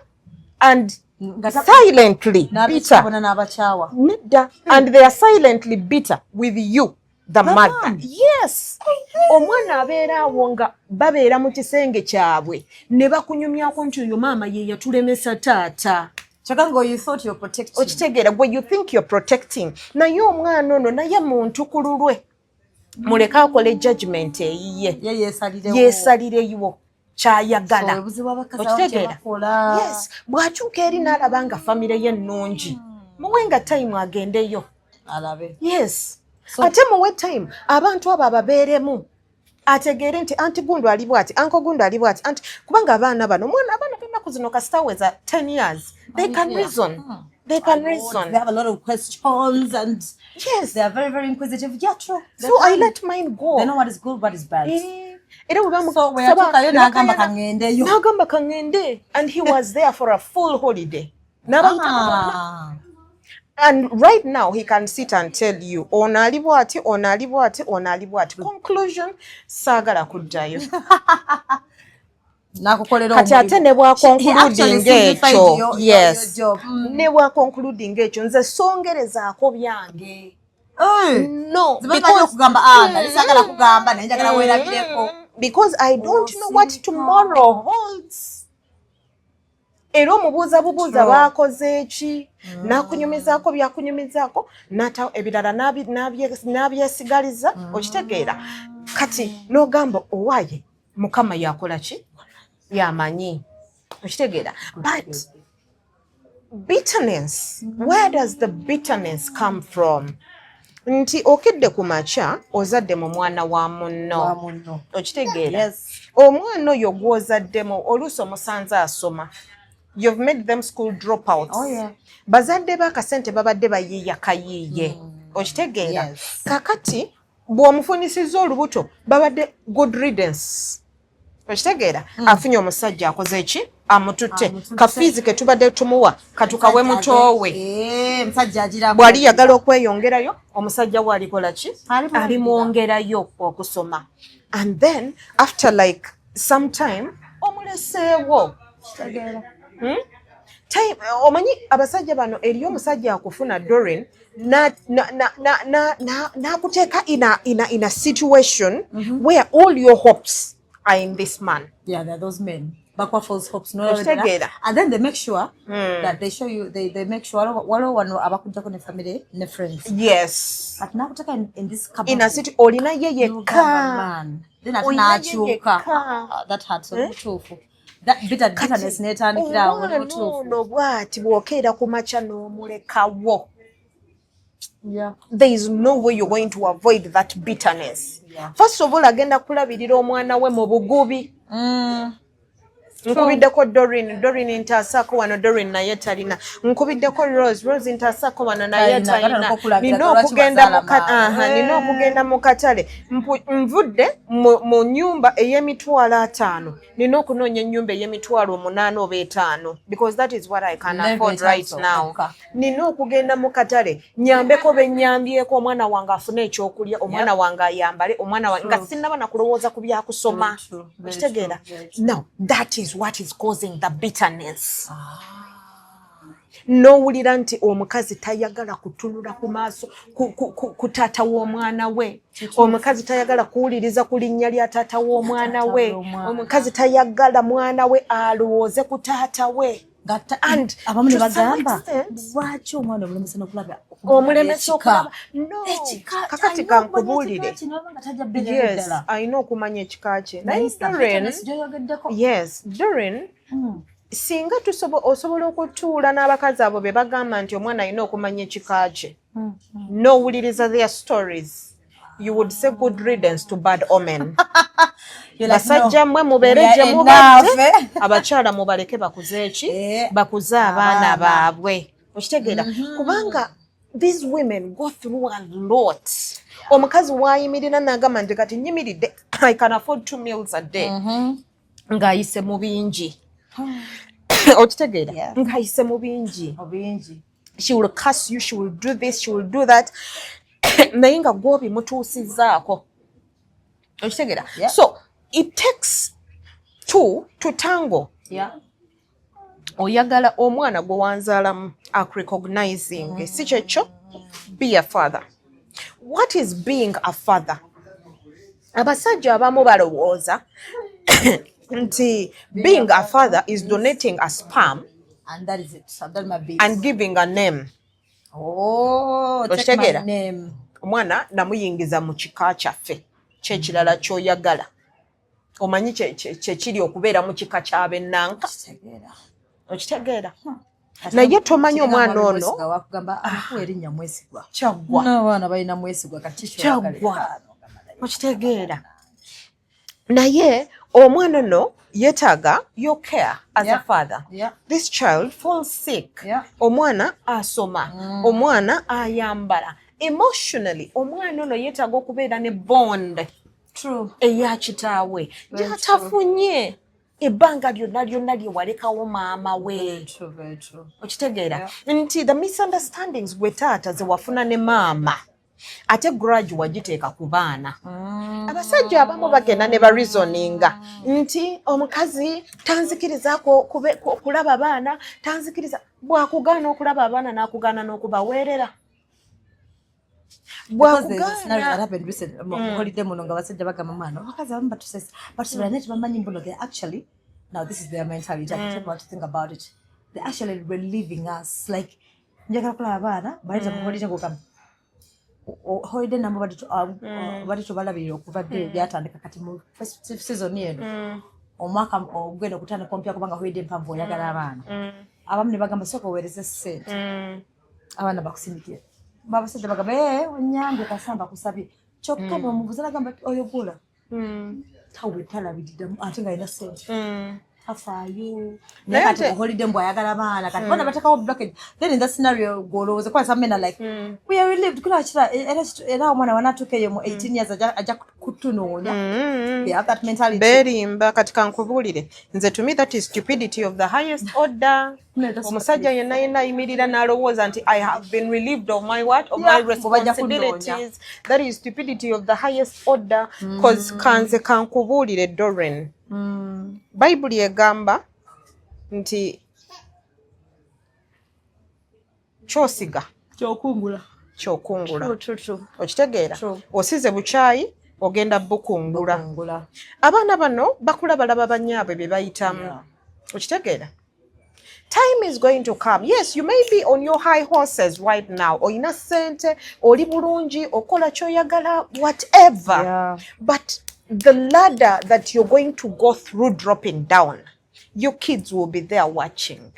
and Nga silently bitter. n'abekibona n'abakyawa. Nedda. And they are silently bitter with you, the mother. Mom. Yes. Omwana abeera awo nga babeera mu kisenge kyabwe ne bakunyumyako nti oyo maama ye yatulemesa taata. Kyokka nga you thought you're protecting. Okitegeera? Gwe you think you're protecting, naye omwana ono naye muntu ku lulwe. Muleke akole judgment eyiye. Ye yeesalirewo. Yeesalireyo kyayagala. So, obuzibu abakazi abamu Okitegeera? kye bakola. Yes, bw'atuuka eri n'alaba nga famire ye ennungi, muwe nga time agendeyo. Alabe. Yes, ate muwe time abantu abo ababeeremu, ategeere nti anti gundu ali bwati, uncle gundu ali bwati, anti kubanga abaana bano, omwana, abaana b'ennaku zino kasita weza 10 years, they can reason, they can reason. They have a lot of questions and they are very, very inquisitive. Yeah, true. They So I can. let mine go. They know what is good, what is bad. Eh, era bwe bamu- So, bwe yatuukayo n'agamba kaŋŋendeyo. N'agamba kaŋŋende, and he was there for a full holiday n'abayita bonna. And right now he can sit and tell you, ono ali bwati, ono ali bwati, ono ali bwati, conclusion, saagala kuddayo. N'akukolera Kati ate omulimu. ne bwaconcludinga He actually simplified ekyo, your job. Ne bwaconcludinga ekyo, nze songerezaako byange. No. Zibamanyi okugamba, ah, nali saagala kugamba, naye njagala weerabireko. Because I don't know what Osirika. tomorrow holds. Era omubuuza bubuuza, baakoze eki, n'akunyumizaako byakunyumizaako, n'ata ebirala n'abyesigaliza. Okitegeera? Kati n'ogamba, owaaye Mukama yakola ki, yamanyi. Okitegeera? But bitterness, where does the bitterness come from? Nti okedde ku makya, ozadde mu mwana wa munno. Wa munno. Okitegeera? Yes. Omwana oyo gw'ozaddemu, oluusi omusanze asoma, you've made them school dropouts. Bazadde b'akasente babadde bayiiya kayiiye. Okitegeera? Yes. Kakati bw'omufunisizza olubuto, babadde good riddance. Okitegeera? Afunye omusajja akoze eki, amututte. Amututte. Kafiizi ke tubadde tumuwa katukawe mutoowe. Eh, omusajja agira. Bw'ali yagala okweyongerayo, omusajja we alikola ki? Alimwongera. Alimwongerayo okusoma, and then after like some time omuleseewo. Kitegeera. Time, omanyi abasajja bano, eriyo omusajja akufuna, Dorin, n'akuteeka in a situation where all your hopes are in this man. Yeah, there are those men. Bakuwa false hopes. No, Okitegeera? and then they make sure that they show you, they make sure, waliwo wano abakujjako ne family ne friends. But n'akuteeka in this cupboard. In a city olina ye yekka. Man. Then ate Olina ye n'akyuka. yekka. Ah, that hurts, obutuufu. That bitterness n'etandikira awo, Omwana obutuufu. ono bw'ati bw'okeera ku makya n'omulekawo, there is no way you're going to avoid that bitterness. First of all, agenda kulabirira omwana we mu bugubi. Nkubiddeko Dorin, Dorin ntaasaako wano, Dorin naye talina. Nkubiddeko Rose, Rose ntaasaako wano, naye Talina, talina. gatandika okulabira, Nina lwaki okugenda bazaala mu ka- maama? Aha, nina okugenda mu katale. Nvudde mu nnyumba ey'emitwalo 50, nina okunoonya ennyumba ey'emitwalo 8 oba 5, because that is what I can Level afford right etandise now. okukka. Nina okugenda mu katale nyambeko bennyambyeko, omwana wange afune ekyokulya, omwana wange ayambale, omwana wange, nga sinnaba nakulowooza ku byakusoma. Very true, very Okitegeera? true, very true. Now that is what is causing the bitterness. N'owulira nti omukazi tayagala kutunula ku maaso ku taata w'omwana we, omukazi tayagala kuwuliriza ku linnya lya taata w'omwana Taata we, w'omwana. omukazi tayagala mwana we alowooze ku taata we. Nga And abamu ne to some bagamba, extent, lwaki omwana omulemesa n'okulaba omulemesa okulaba? No. Ekika, Kakati alina okumanya kankubuulire. ekika kye, n'oba nga tajja bbeerera Yes, ddala. alina okumanya ekika kye, naye Naye Dorin, bitterness gy'oyogeddeko. Yes, Dorin, singa osobola okutuula n'abakazi abo be bagamba nti omwana alina okumanya ekika kye, n'owuliriza their stories, you would say good riddance to bad omen. You're like, Basajja no, mmwe mubeere we are gye mubadde, enough, eh? abakyala mubaleke bakuze eki, Eh, bakuze abaana abaana. baabwe. Okitegeera? Kubanga these women go through a lot. Omukazi waayimirira n'agamba nti kati nyimiridde, I can afford two meals a day, ng'ayise mu bingi. Okitegeera? Ng'ayise mu bingi. Mu bingi. She will curse you, she will do this, she will do that, naye nga gwobimutuusizzaako. Okitegeera? Yeah. So it takes two to tango. Oyagala omwana gwe wanzaalamu akurecognizing, si kyekyo? Be a father. What is being a father? Abasajja abamu balowooza nti being a father is donating a sperm. And that is it. I've done my bit. And giving a name. Oh, take my Okitegeera? name. Omwana namuyingiza mu kika kyaffe, kyekirala kyoyagala. Omanyi kyekiri okubeera mu kika ky'abennanka. Kitegeera. Okitegeera? Naye tomanyi Kiringa omwana mwami ono. Mwesigwa wakugamba akuwa erinnya Mwesigwa. Kyaggwa. N'abaana balina Mwesigwa, kati Kyaggwa. Okitegeera? Naye omwana ono yeetaaga your care as a father. This child falls sick. Omwana asoma, omwana ayambala, emotionally omwana ono yeetaaga okubeera ne bond True. eya kitaawe gy'atafunye ebbanga lyonna lyonna lye walekawo maama we. Very true, very true. Okitegeera nti the misunderstandings gwe taata ze wafuna ne maama, ate grudge wagiteeka ku baana. Abasajja abamu bagenda ne bareasoninga nti omukazi tanzikiriza kulaba abaana, tanzikiriza. Bwakugaana okulaba abaana, n'akugaana n'okubaweerera. Because there's a scenario that Bwakugaana happened recently mu holiday muno nga abasajja bagamba mwana abakazi abamu batusebera naye tebamanyi mbuno they actually, now this is their mentality, I don't want to think about it, they actually relieving us, like njagala kulaba abaana baleeta mu holiday ng'ogamba holiday namba badde tubalabirira okuva dde byatandika. Kati mu festive season eno, omwaka ogenda okutandika omupya, kubanga holiday empanvu, oyagala abaana. Abamu ne bagamba sooka oweereze ssente abaana bakusindikire. Babasajja bagamba, ee, onyambye kasamba kusabye, kyokka bwemubuuza nagamba oyo gula tawe talabiriramu ate nga alina ssente, tafaayo. Naye kati holiday mbu ayagala baana, kati bona batekawo blockage. Then in that scenario gwolowooza kuba some men are like, we are relieved kula kira era omwana wanatuuka eyo mu 18 years ajja kutunoonya. They have that mentality. Beerimba. Kati kankubuulire, nze to me that is stupidity of the highest order. No, that's Omusajja yenna yenna ayimirira n'alowooza nti I have been relieved of my what, of my mbu bajja responsibilities, that is stupidity of the highest order, 'cause kanze kankubuulire, Doren, Bayibuli egamba nti kyosiga kyokungula. Kyokungula. True, true, true. Okitegeera? True. Osize bukyayi, ogenda bukungula. Bukungula. Abaana bano bakula balaba banyaabwe bye bayitamu. Okitegeera? Time is going to come. Yes, you may be on your high horses right now, oyina ssente, oli bulungi, okola kyoyagala, whatever, but the ladder that you're going to go through dropping down, your kids will be there watching.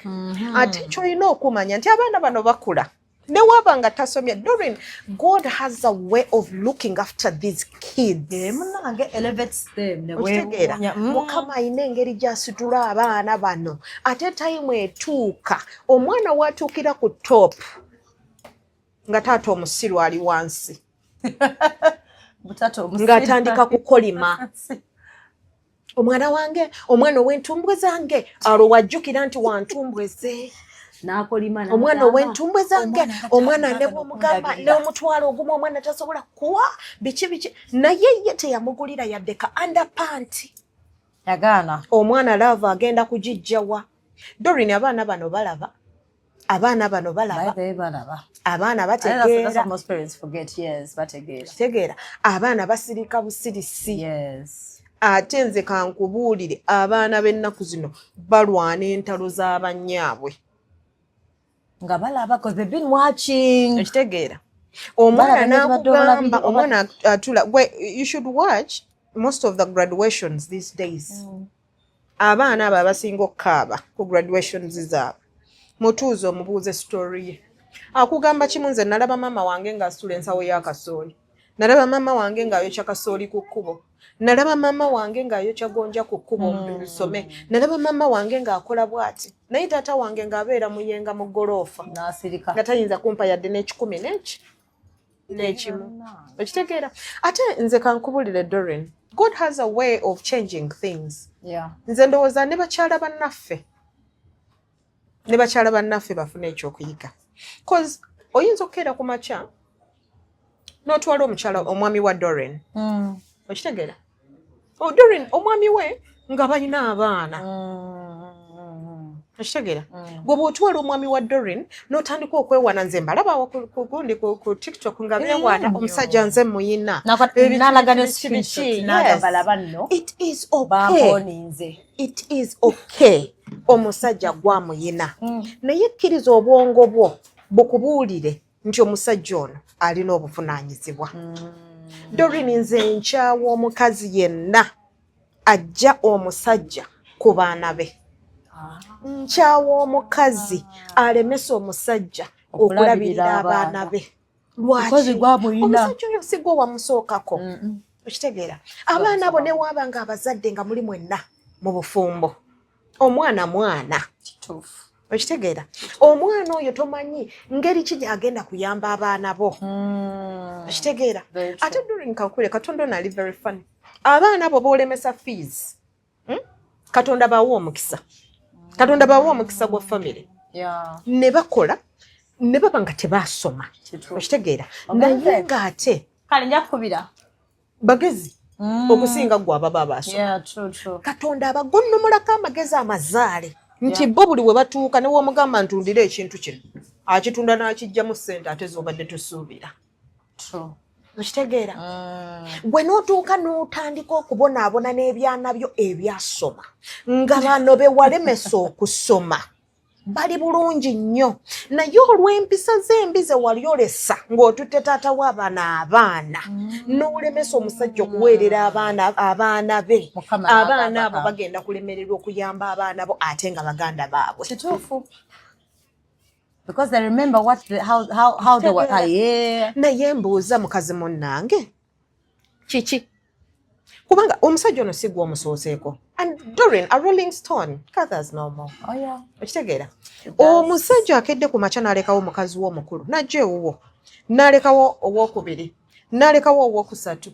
Ate kyolina okumanya nti abaana bano bakula ne waaba nga tasomye, Dorin, God has a way of looking after these kids. Eh, munnange elevates them ne Okitegeera? weewuunya. Mukama alina engeri gy'asitula abaana bano. Ate time etuuka omwana watuukira ku top nga taata omusiru ali wansi. Butata omusiru. Ng'atandika kukolima omwana wange, omwana ow'entumbwe zange. Alwo wajjukira nti wantumbwe ze. N'akolima. Omwana n'agamba, ow'entumbwe zange. Omwana nga Omwana tayagala ne bwomugamba okundabirira. n'omutwalo ogumu omwana tasobola kuwa biki biki, naye ye teyamugulira yadde ka underpant. Yagaana. Omwana love agenda kugijjawa, Dorin? Abaana bano balaba, abaana bano balaba. By the way, balaba. Abaana And that's bategeera. What most parents forget. Yes, bategeera. Kitegeera, abaana basirika busirisi. Ate nze kankubuulire, abaana b'ennaku zino balwana entalo z'abannyaabwe. Nga balaba because they've been watching. Ekitegeera, omwana Balaba ne badde n'akugamba olabiri- omwana atula gwe, you should watch most of the graduations these days. Abaana abo abasinga okukaaba ku graduations zaabwe, mutuuze omubuuze story ye, akugamba kimu: nze nalaba maama wange ng'asitula ensawo ya kasooli, nalaba maama wange ng'ayokya kasooli ku kkubo, nalaba maama wange ng'ayokya gonja ku kkubo nsome, nalaba maama wange ng'akola bw'ati, naye taata wange ng'abeera Muyenga mu goloofa N'asirika. nga tayinza kumpa yadde n'ekikumi n'eki n'ekimu. Okitegeera? Ate nze kankubulire, Dorin, God has a way of changing things. Nze ndowooza ne bakyala bannaffe bafune ekyokuyiga, 'cause oyinza okukeera ku makya n'otwala omukyala omwami wa Dorin. Okitegeera? Oh, Dorin, omwami we nga balina abaana. Okitegeera? Gwe bw'otwala omwami wa Dorin n'otandika okwewaana, nze mbalabawo gundi ku TikTok nga beewaana, omusajja nze muyina. Nalaga ne screenshot n'agamba, "Laba nno." It is okay. Bamponinze. It is okay, omusajja gwamuyina, naye kkiriza obwongo bwo bukubuulire nti omusajja ono alina obuvunaanyizibwa. Dorin, nze nkyawa omukazi yenna ajja omusajja ku baana be. Nkyawa omukazi alemesa omusajja okulabirira abaana be. Lwaki? Omusajja oyo si gwe wamusookako. Okitegeera? Abaana abo newaaba nga abazadde nga muli mwenna mu bufumbo, omwana mwana. Okitegeera? Omwana oyo tomanyi ngeri ki gyagenda kuyamba abaana bo. Okitegeera? Ate Dorin, kankule, Katonda ono ali very funny. Abaana abo boolemesa fees, Katonda bawe omukisa, Katonda bawe omukisa gwa family ne bakola ne baba nga tebaasoma. Okitegeera? Naye ng'ate Kale nja kukubira. Bagezi okusinga gwe ababa abaasoma. Katonda abagonnomolako amagezi amazaale nti bo buli we batuuka ne womugamba ntundire ekintu kino, akitunda n'akijjamu ssente ate z'obadde tusuubira. Okitegeera? Gwe n'otuuka n'otandika okubonaabona n'ebyana byo ebyasoma, nga bano be walemesa okusoma bali bulungi nnyo, naye olw'empisa z'embi ze wali olesa ng'otutte taata w'abaana abaana, n'olemesa omusajja okuweerera abaana be, abaana abo bagenda kulemererwa okuyamba abaana bo ate nga baganda baabwe. Kituufu, because they remember what the, how they were. Ah, yeah. Naye mbuuza, mukazi munnange, kiki? Kubanga omusajja ono si gwe omusooseeko. And Dorin, a rolling stone gathers no more. Oh, yeah. Okitegeera? Omusajja akedde ku makya n'alekawo omukazi we omukulu, n'ajja ewuwo, n'alekawo owokubiri, n'alekawo owokusatu.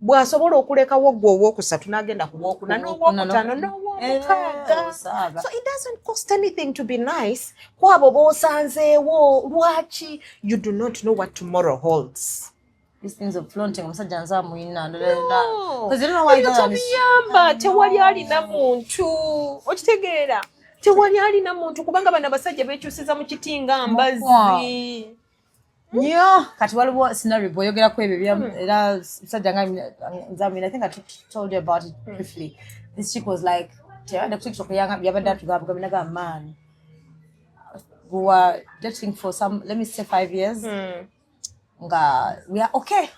Bw'asobola okulekawo gwe owokusatu, n'agenda ku wokuna, n'owokutaano, n'owomukaaga. Osaaga. So it doesn't cost anything to be nice kwabo b'osanzeewo. Lwaki? You do not know what tomorrow holds. These things of flaunting omusajja nze amuyina. No. Because you don't know why Ebyo tobiyamba. Tewali alina muntu. Okitegeera? Tewali alina muntu, kubanga bano abasajja bekyusiza mu kiti nga mbazzi. Nnyo. Kati waliwo scenario bw'oyogerako ebyo era musajja nga nze amuyina. I think I told you about it briefly. This chick was like, teyabadde ku TikTok, yabadde atugamba naga, man, we were dating for some, let me say, 5 years, nga we are okay.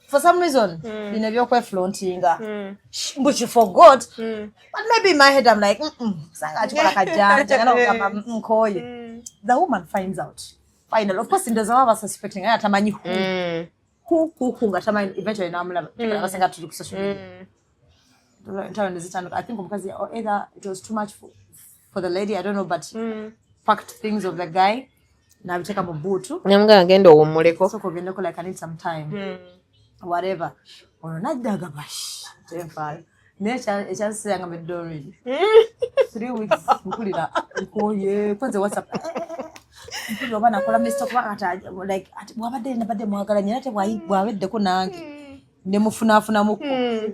For some reason, bino ebyokweflauntinga, mbu she forgot. But maybe in my head I'm like, sanga akikola kajanja ngana okugamba, nkooye." The woman finds out finally. Of course ndowooza baba suspecting, naye atamanyi who, nga tamanyi. Eventually namulaba. Abasinga tuli ku social media. Entalo ne zitandika. I think omukazi, or either it was too much for the lady, I don't know, but packed things of the guy n'abiteeka mu buutu. Namugamba, genda owummuleko. Sooka ogendeko, like I need some time, whatever. Ono nadda agamba, "Shh, tenfaayo." Naye ekyansiira nga Dorin, 3 weeks mpulira nkoye kwenze WhatsApp, mpulira oba nakola mistake, kuba kati like ati bwabadde nabadde mwagala nnyo, ate bwabeddeko nange ne mufunaafunamuko,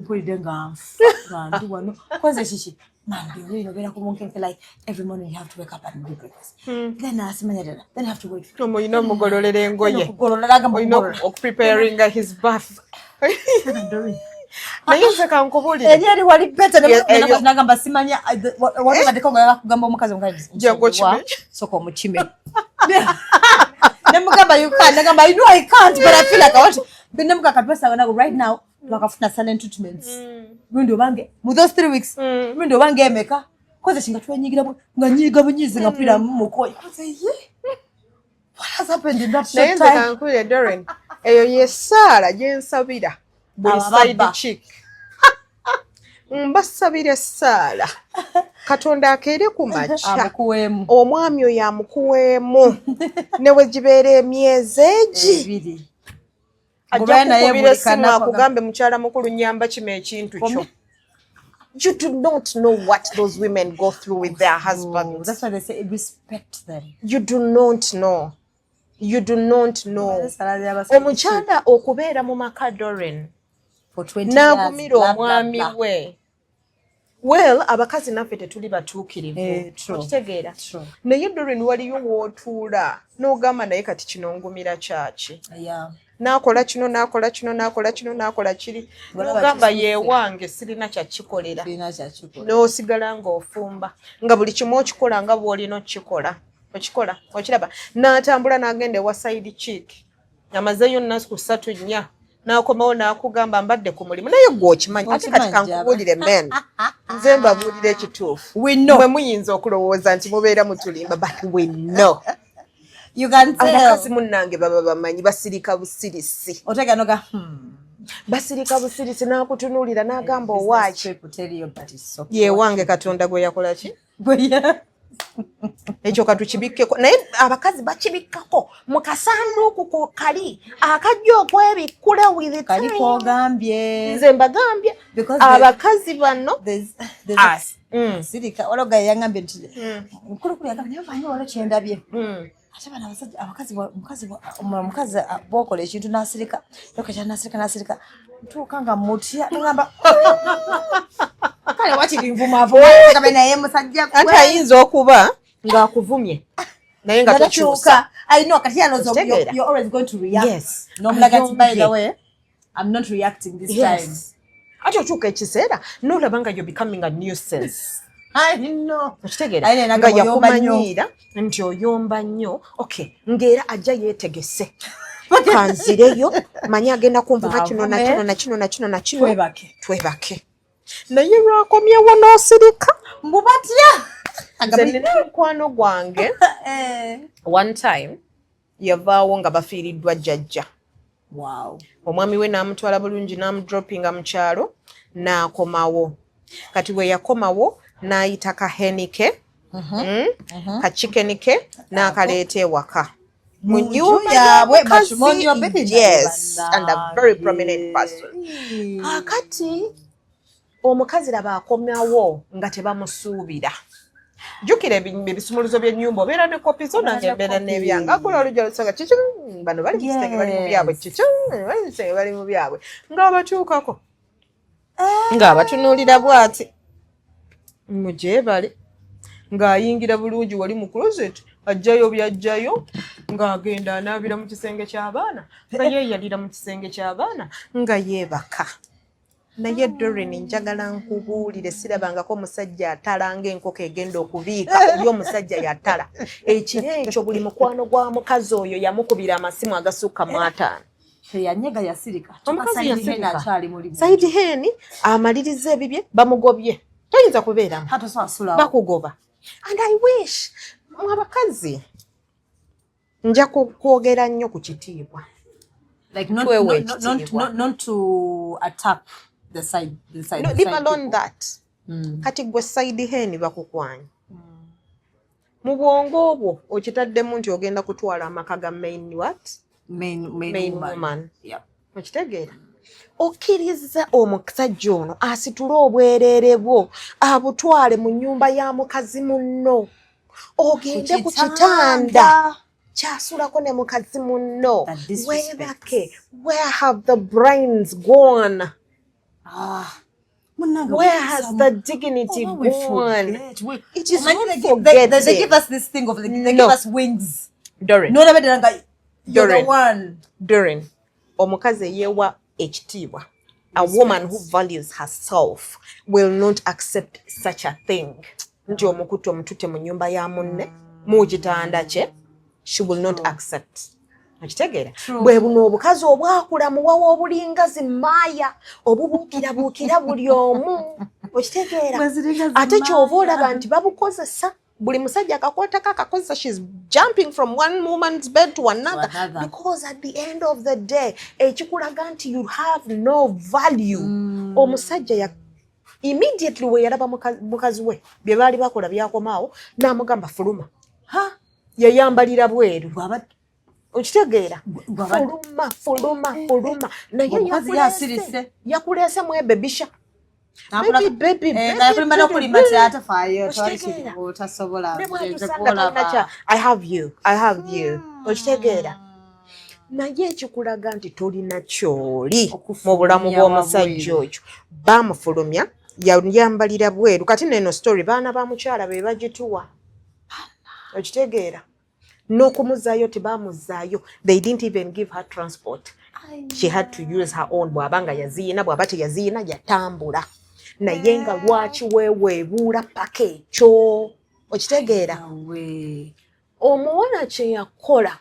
mpulidde nga nfa, nga ndi wano kwenze kiki. Man, Doreen, obeera ku bunkenke, like every morning you have to wake up and do breakfast, then asimanya ddala, then you have to wait. Olina omugololera engoye. Okugolola, agamba olina okugolola. Okupreparinga his bath. Doreen, Naye nze kankubuulire. Eri eri wali better. Yeah, Nagamba simanya walibaddeko nga kugamba omukazi Jangu okime. Soka omukime. Nemugamba, "You can't." Nagamba, "I know I can't, but I feel like I want to." Then nemugamba, kati basaba nago right now twakafuna silent treatments gundi obange mu those 3 weeks, gundi obange emeka koze kinga twenyigira nga nyiga bunyizi nga mpulira mukoye koze ye. What has happened in that Naye short nze time? Kankubuulire, Dorin, eyo yessaala gye nsabira buli Abo ababba. side chick. Mbasabira essaala Katonda akeere ku makya amukuweemu omwami oyo amukuweemu ne we gibeera emyezi egi 2. Ajja Ngobeera naye kukubira buli essimu kanaku akugambe, "Mukyala mukulu, nyamba kima ekintu kyo." You do not know what those women go through with their Oh, husbands. that's why they say respect them. You do not know, you do not know. Omukyala okubeera mu maka, Dorin, For 20 years, n'agumira blah, blah, omwami blah. we. Well, abakazi naffe tetuli batuukirivu. Eh, true. Okitegeera? True. Naye Doreen, waliyo wootuula n'ogamba, naye kati kino ngumira kyaki? N'akola kino, n'akola kino, n'akola kino, n'akola kiri. Olaba n'ogamba, kisusse. Yeewange sirina kyakikolera. Sirina kyakikola. N'osigala ng'ofumba, nga buli kimu okikola nga bw'olina okukikola, okikola, okiraba. N'atambula n'agenda ewa side chick, amazeeyo nnaku 3, 4, n'akomawo n'akugamba, mbadde ku mulimu. Naye gwe okimanyi ate kati Okimanyi. Kankubuulire, men, nze mbabuulira ekituufu. We know. Mwe muyinza okulowooza nti mubeera mutulimba, but we know. You can tell. Abakazi munnange baba bamanyi, basirika busirisi. Otega noga, Basirika busirisi, n'akutunuulira n'agamba, Business owaaki? trip teriyo, but it's so Yewange Katonda gwe yakola ki? Bwe Ekyo katukibikkeko, naye abakazi bakibikkako mu kasanduuku ko kali akajja okwebikkula with kali time. Kogambye. Nze mbagambye. Because Abakazi bano there's a Us. Sirika waliwo gaye yangambye nti mukulukulu yagambye, naye omanyi waliwo kyendabye, ate bano abasajja, abakazi omukazi bwokola ekintu n'asirika, yokakya n'asirika, n'asirika, ntuuka nga mutya, nogamba kale wakiri nvumaavuma, naye musajja Anti ayinza okuba ng'akuvumye naye nga tokyusa. I know, kati alowooza Okitegeera? You're always going to react. Yes. N'omulaga nti, by the Ayombye. way, I'm not reacting this time. Yes, ate okyuka ekiseera n'olaba nga you're becoming a nuisance. I know. Okitegeera? Aye, naye Nga oyomba nnyo. yakumanyiira nti oyomba nnyo, okay, ng'era ajja yeetegese, kanzireyo manyi agenda kunvuma kino na kino na kino na kino na kino. Twebake. Twebake, naye lwakomyewo n'osirika. Mbu batya. Nze nina mukwano gwange, one time yavaawo nga bafiiriddwa jjajja. Omwami we n'amutwala bulungi, n'amudropinga mu kyalo, n'akomawo. Kati bwe yakomawo n'ayita kaheni ke, ka chicken ke, n'akaleeta ewaka mu Mu nju nnyumba yaabwe, y'omukazi. Matrimonial bed. Yes, and a very prominent person. Kaakati omukazi laba akomawo nga tebamusuubira. Jjukira ebisumuluzo by'ennyumba obeera ne kopi zo, nange mbeera n'ebyange. Akola olujja lusonga kiki, bano bali mu kisenge bali mu byabwe, kiki, bali mu kisenge bali mu byabwe, ng'abatuukako ng'abatunuulira bw'ati, mugyebale, ng'ayingira bulungi wali mu closet, ajjayo byajjayo, ng'agenda anaabira mu kisenge ky'abaana, nga yeeyalira mu kisenge ky'abaana, nga yeebaka. Naye Doreen, njagala nkubuulire, sirabangako omusajja atala ng'enkoko egenda okubiika. Oli omusajja yatala ekiro ekyo, buli mukwano gwa mukazi oyo yamukubira amasimu agasukka mu 50. Teyanyega, yasirika. Omukazi yasirika. Akyali mulimu. Side hen amaliriza ebibye, bamugobye, toyinza kubeeramu. Hatosasulawo. Bakugoba. And I wish mu abakazi, nja kwogera nnyo ku kitiibwa. Like not, Twewe not, ekitiibwa. not to attack the side No, the leave side alone people. that. Kati gwe side hen bakukwanya mu bwongo obwo, okitaddemu nti ogenda kutwala amaka ga main what? Main, main woman. Woman. Okitegeera? Okkiriza omusajja ono asitule obwereere bwo abutwale mu nnyumba ya mukazi munno, ogende ku kitanda kyasulako ne mukazi munno, The disrespect. weebake. Where have the brains gone? Ah, munnange, Where has the dignity Oh, we gone? forget. It is Omanyi not they forgetting. give us this thing of like, they No. give us wings. Doreen, N'olaba ddala nga you're the Doreen. one. Doreen, omukazi eyeewa ekitiibwa, a woman who values herself will not accept such a thing nti omukutte omutute mu nnyumba ya munne mu kitanda kye. She will not accept. Okitegeera? True. Bwe buno obukazi obwakula muwawa, obulinga zimaaya, obubuukirabuukira buli omu, okitegeera? Bwe Ate kyova olaba zimaaya. Nti babukozesa, buli musajja akakwatako akakozesa. She's jumping from one woman's bed to another, another. Because at the end of the day, ekikulaga nti you have no value, omusajja ya immediately we yalaba mukazi we bye baali bakola byakomaawo, n'amugamba fuluma. Ha? Yayambalira bweru. Okitegeera? Bw'aba Fuluma, fuluma, fuluma. Naye Omukazi yasirise. Yakuleese mu ebebisha. Baby, baby, baby, Nga yakulima baby, n'okulima baby. ti atafaayo, twali Okitegeera? kiriwo tasobola. Ne Nze bwatusanga gw'olaba. talina kya, I have you, I have you. Okitegeera? Naye ekikulaga nti tolina kyoli mu bulamu Okufulumya bw'omusajja wabweru. oyo, baamufulumya. Yayambalira bweru. Kati neno story baana ba mukyala be bagituwa, okitegeera? N'okumuzaayo tebamuzaayo. They didn't even give her transport. She had to use her own, bw'aba nga yaziina, bw'aba teyaziina yatambula. Naye nga lwaki weeweebuula paka ekyo, okitegeera? Omuwala kye yakola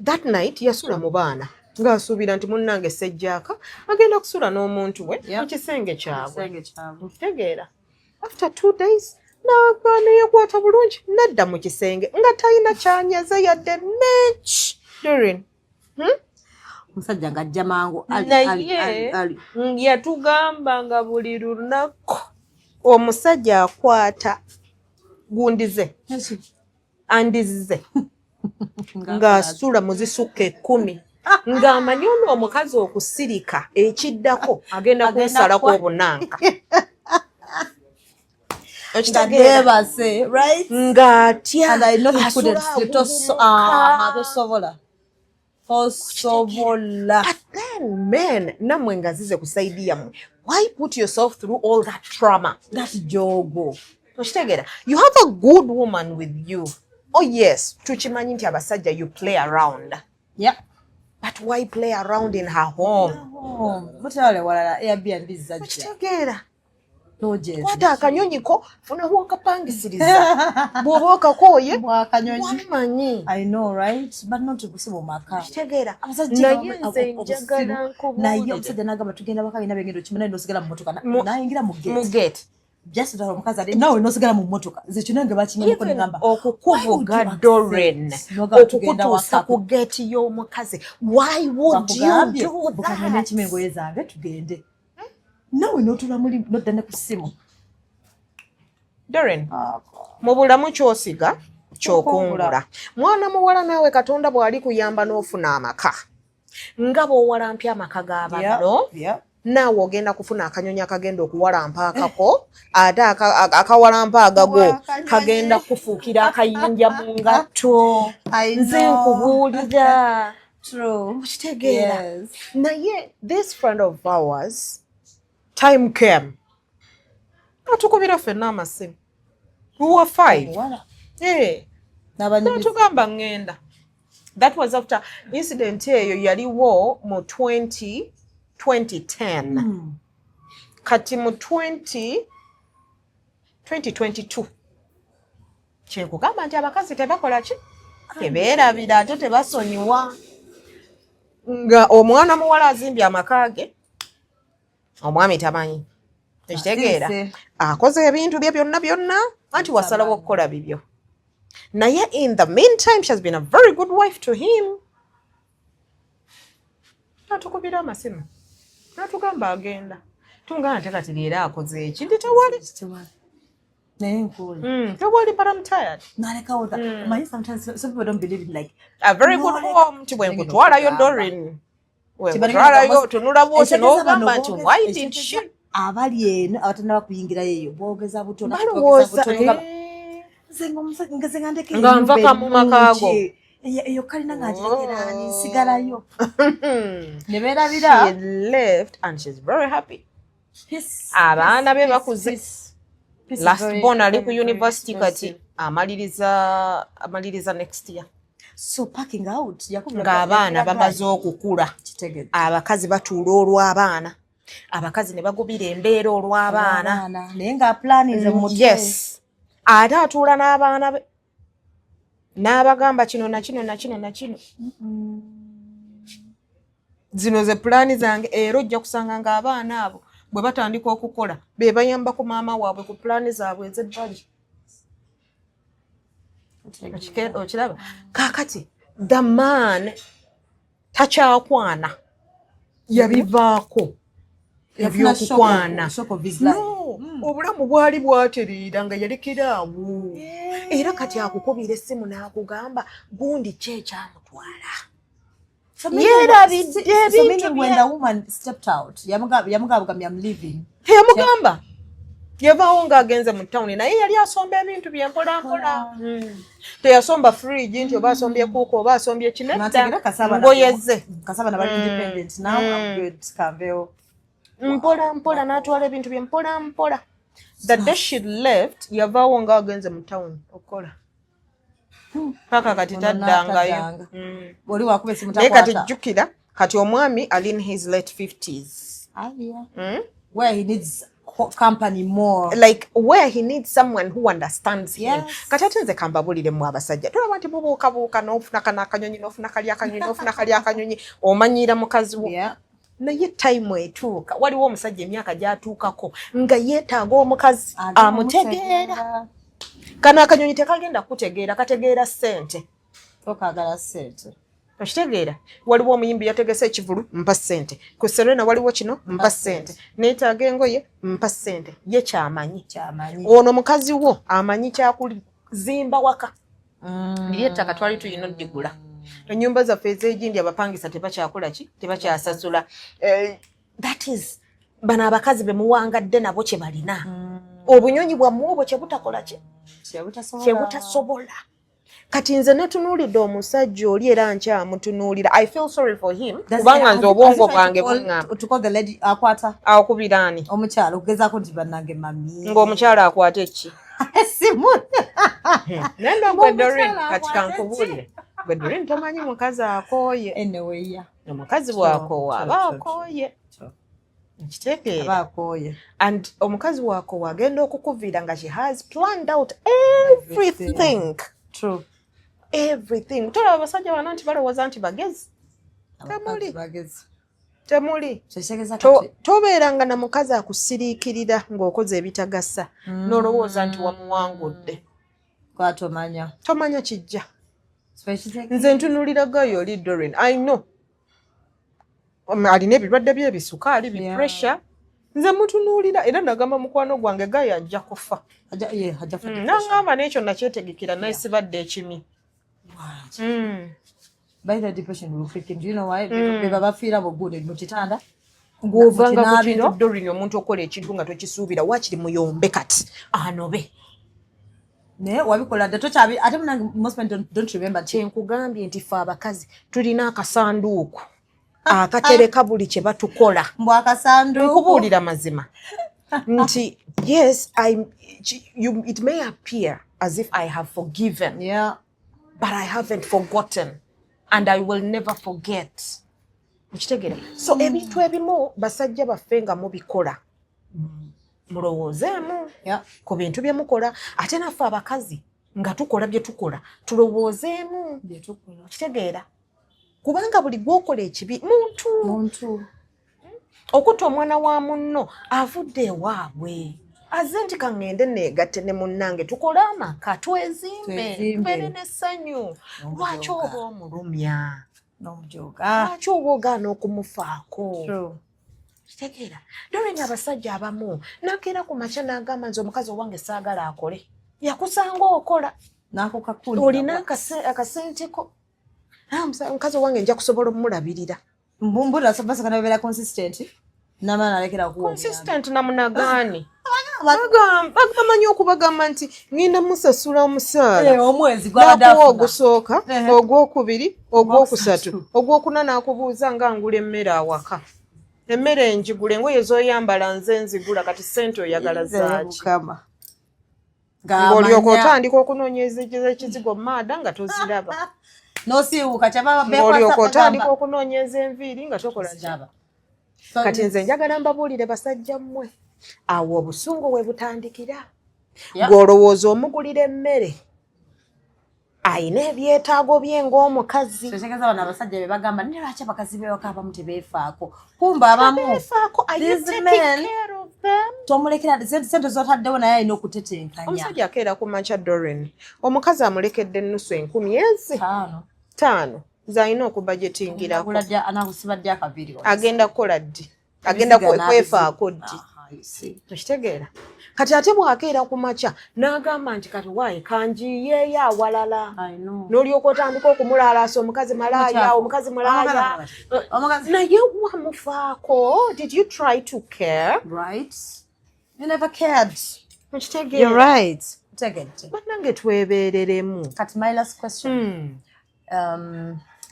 that night, yasula mu baana ng'asuubira nti munnange sejjaaka agenda kusula n'omuntu we mu kisenge kyabwe, okitegeera? After 2 days neyekwata bulungi nadda mu kisenge nga talina kyanyaze yadde neki, Doreen. Omusajja ng'ajja mangu. Naye yatugamba nga buli lunaku omusajja akwata gundize andizize ng'asula mu zisukka 10, ng'amanyi ono omukazi okusirika ekiddako agenda kunsalako obunanka. Okitegeera? Ng'atya. Tosobola, tosobola. But then men, nammwe nga zize ku side yammwe, why put yourself through all that trauma? That jogo. Okitegeera? You have a good woman with you. Oh yes, tukimanyi nti abasajja you play around, but why play around in her home? Mutawale walala Airbnb zajja. Okitegeera? Lodges. Kwata akanyonyi ko, funawo okapangisiriza bw'oba okakooye. Bwakanyonyi. Wamanyi. I know, right? But not si mu maka. Okitegeera? Abasajja Naye nze njagala naye nkubuulire. Omusajja n'agamba tugenda waka, alina bengenda okimana, nosigala mu motoka nayingira mu Mu gate. gate. Just that omukazi ali nawe nosigala mu motoka, nze kino nge bakinyamako Even negamba okukuvuga, Doreen, okukutuusa ku gate y'omukazi, why would you do bukagenda that? Ekima engoye zange tugende, nawe notula muli nodda ne ku ssimu. Doreen, mu bulamu kyosiga kyokungula. Mwana muwala naawe Katonda bw'ali kuyamba n'ofuna amaka nga bw'owalampya amaka g'abanno, naawe ogenda kufuna akanyonyi akagenda okuwalampa akako, ate akawalampa agago Akanyonyi. Kagenda kufuukira akayinja mu ngatto. Nze nkubuulira. Okitegeera? Naye this friend of ours, time came atukubira ffenna amasimu. We were five. Eh. Natugamba ŋŋenda. That was after incident eyo yaliwo mu 20 2010. Kati mu 20 2022, kyenkugamba nti abakazi tebakola ki, tebeerabira ate tebasonyiwa. Nga omwana muwala azimbye amaka ge, omwami tamanyi, ekitegeera? Akoze ebintu bye byonna byonna, anti wasalawo okukola bibyo. Naye in the meantime she has been a very good wife to him. Natukubira amasimu natugamba agenda. Tungamba nte kati leero akoze eki? Nti tewali. Naye nkuule. Tewali, but I'm tired. Nalekawo that. Manyi sometimes some people don't believe in like a very good home nti bwe nkutwalayo, Doreen, wenkutwalayo tunula bwoti n'ogamba nti why did she abali eno abatanaba kuyingirayo eyo boogeza buto. Balowooza Nze nga ndeka Nga nva ennyumba mu maka go. ennungi. Eyo kalina nga ngirekeraani nsigalayo ne beerabira. She left and she's very happy. Abaana be bakuze. Last born ali ku university kati amaliriza next year. So packing out. Ng'abaana bamaze okukula. Kitegedde. Abakazi batuula olw'abaana, abakazi ne bagubira embeera olw'abaana. Naye nga planinze mu mutwe. Yes, ate atuula n'abaana be n'abagamba kino na kino na kino na kino, zino ze pulaani zange. Era ojja kusanga ng'abaana abo bwe batandika okukola be bayambako maama waabwe ku pulaani zaabwe ez'ebbali. Okiraba kaakati the man takyakwana, yabivaako ebyokukwana. Shock of his life. No, obulamu bwali bwatereera nga yalekeraawo. Era kati akukubira essimu n'akugamba gundi ki ekyamutwala. Yeerabidde ebintu. When the woman stepped out, yamugamba I'm leaving. Teyamugamba, yavaawo ng'agenze mu tawuni, naye yali asomba ebintu bye mpolampola. Teyasomba fridge nti oba asombye cooker oba asombye kinedda, Nategeera kasaba ngoye ze. Kasaba na bali independent now, I'm good, kanveewo. Mpola mpola n'atwala ebintu bye mpola mpola. The day she left, yavaawo nga agenze mu town okukola, paka kati Ono taddangayo. n'ataddanga. Oli wakuba esimu Naye kati takwata. jjukira, kati omwami ali in his late 50s. Ah, yeah. Where he needs company more. Like where he needs someone who understands him. Kati ate nze kambabuliremu, abasajja tolaba nti mubuukabuuka n'ofuna kano akanyonyi, n'ofuna kali akanyonyi, n'ofuna kali akanyonyi, omanyiira mukazi wo. Naye time etuuka, waliwo omusajja emyaka gy'atuukako nga yeetaaga omukazi Ate amutegeera. Kano akanyonyi tekagenda kutegeera, kategeera ssente. Tokaagala ssente. Okitegeera? Waliwo omuyimbi yategese ekivulu, mpa ssente. Ku Serena waliwo kino, mpa ssente. Neetaaga engoye, mpa ssente. Ye kyamanyi. Kyamanyi. Ono mukazi wo amanyi kyakuzimba waka. Liri ettaka twali tulina oddigula, ennyumba zaffe ez'egindi abapangisa tebakyakola ki, tebakyasasula. That is bano abakazi be muwangadde nabo kye balina, obunyonyi bwammwe obwo kye butakola ki, kye butasobola. Kati nze netunuulidde omusajja oli era nkyamutunuulira. I feel sorry for him, kubanga nze obwongo bwange buŋŋamba. To call the lady akwata. Akubiraani? Omukyalo, okugezaako nti bannange mami. Ng'omukyalo akwata eki? Esimu. Naye nga gwe Doreen, Ng'omukyala kati akwata kankubuulire, gwe Doreen, tomanyi mukazi akooye. Anyway, yeah. Omukazi bw'akoowa aba akooye. Nkitegeera. Aba akooye. And omukazi wakoowa agenda okukuviira nga she has planned out everything. True. Everything. Tolaba abasajja bano nti balowooza nti bagezi? Temuli. Abakazi bagezi. Temuli. Kyekitegeeza kati Tobeeranga na mukazi akusiriikirira ng'okoze ebitagasa n'olowooza nti wamuwangudde. Kwatomanya. Tomanya kijja. So ekitegeeza Nze ntunuulira gayo oli Doreen, I know alina ebirwadde byebisukaali, bi pressure. Nze mutunuulira era nagamba mukwano gwange, gayo ajja kufa. Yeah, ajja kufa. Nangamba n'ekyo nakyetegekera, nasibadde ekimi. By the depression will kick in. Do you know why? Beba bafiira buggude mu kitanda. Ng'ovanga ku Mu kintu kinaabiro. Doreen, omuntu okola ekintu nga tokisuubira, waakiri muyombe kati anobe. Naye wabikola dda, tokyabi ate munange, most men don't remember nti Kyenkugambye nti ffe abakazi tulina akasanduuku akatereka buli kye batukola. Mbw akasanduuku. Nkubuulira mazima nti yes, it may appear as if I have forgiven, but I haven't forgotten and I will never forget. Okitegeera? So ebintu ebimu basajja baffe nga mubikola, mulowoozeemu ku bintu bye mukola. Ate naffe abakazi nga tukola bye tukola, tulowoozeemu. Bye tukola. Okitegeera? Kubanga buli gwokola ekibi muntu. Muntu. Okutta omwana wa munno, avudde ewaabwe, aze nti kaŋŋende neegatte ne munnange tukole amaka, twezimbe, Twezimbe. tubeere n'essanyu. Lwaki oba omulumya? N'omujoga. Lwaki oba ogaana okumufaako? True. Kitegeera Doreen, abasajja abamu nakeera ku makya n'agamba, "Nze omukazi owange saagala akole." Yakusanga okola. N'akukakuli. Olina akasenteko. "Ah, omukazi owange nja kusobola omulabirira." Mbumbula basaka nabeera consistent. N'amala nalekera okuwa obuyambi. Consistent namunagaani? Bagamanyi okubagamba nti ŋŋenda musasula omusaala. Eh, omwezi gwabadde Nakuwa afuna. ogusooka, ogwokubiri, ogwokusatu, Ogwokusatu. ogwokuna n'akubuuza nga ngula emmere awaka, emmere njigula, engoye z'oyambala nze nzigula, kati ssente oyagala zaaki? Mukama. Ng'olyoka otandika okunoonyeza ekizigo maada nga toziraba. N'osiiwuuka kyava. Ng'olyoka otandika okunoonyeza enviiri nga tokola ki. Ziraba. Kati nze njagala mbabuulire, basajja mmwe, awo obusungu we butandikira. Ng'olowooza omugulira emmere, ayina ebyetaago bye ng'omukazi. Kyetegeeza bano abasajja be bagamba, naye lwaki abakazi bewaka abamu tebeefaako? Kumba abamu Beefaako. Are you These taking men- care of them? Tomulekera sente zotaddewo, naye alina okutetenkanya. Omusajja akeera ku makya, Doreen, omukazi amulekedde ennusu 1000 ezi 5. 5 z'alina okubudgetingirako. Anakusiba ddi akaviiri? Agenda kukola ddi? Agenda kwefaako ddi? Aha, you see. Okitegeera? Kati ate bw'akeera ku makya n'agamba nti kati waaye kanjiyeeyo awalala, I know. n'olyoka otandika okumulaalaasa, omukazi malaaya, Mukyafu. omukazi malaaya. Omukazi. Naye wamufaako? Did you try to care? Right, you never cared. Okitegeera? You're right, tegedde. Bannange, twebeereremu. Kati my last question,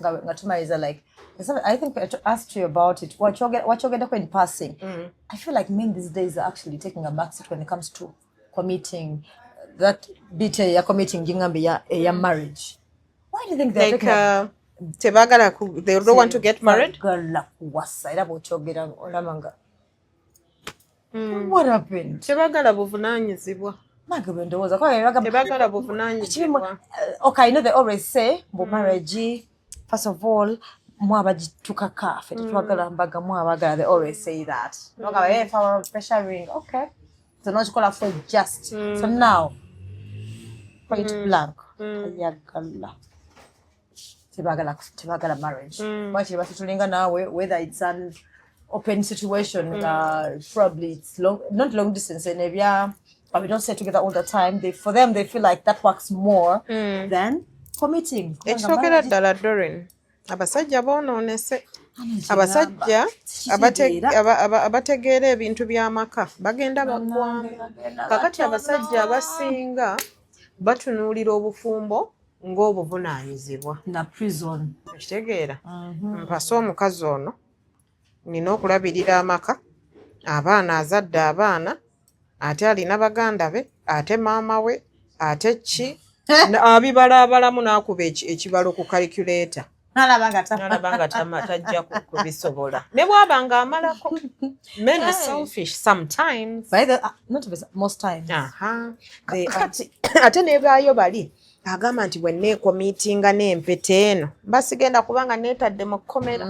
nga tumaliriza, like I think I asked you about it. What you in passing. I feel like men these days are actually taking a backseat when it comes to committing that bit ya committing gingambe ya marriage. Why do you think they're like taking a tebagala they don't want to get married? Baagala kuwasa, era bw'okyogera olaba nga what happened? Tebagala buvunaanyizibwa. Mange bwe ndowooza kuba bagamba Tebagala buvunaanyizibwa. Okay, I know they always say mbu marriage, first of all, mwabagitukaka, ffe tetwagala mbaga, mwabagala. They always say that. Bagamba, "Hey, for pressuring, okay, so nokikola for just so now point blank tayagala, tebagala marriage." Wakiri batutulinga naawe, whether it's an open situation, probably it's long, not long distance and ebya, but we don't stay together all the time. They, for them, they feel like that works more than committing. Ekisookera ddala, Dorin, abasajja boonoonese. Abasajja abategeera ebintu by'amaka bagenda baggwamu. Kakati abasajja abasinga batunuulira obufumbo ng'obuvunaanyizibwa na prison. Okitegeera? Mpase omukazi ono, nina okulabirira amaka, abaana, azadde abaana, ate alina baganda be, ate maama we, ate ki. Abibalaabalamu n'akuba ekibalo ku calculator. Nalaba nga nalaba nga tajja kubisobola ne bw'aba nga amalako. Men are selfish sometimes. By the, not most times. Aha. They are. Kati ate nebaayo bali agamba nti bwe neecommittinga n'empeta eno, mba sigenda kubanga neetadde mu kkomera.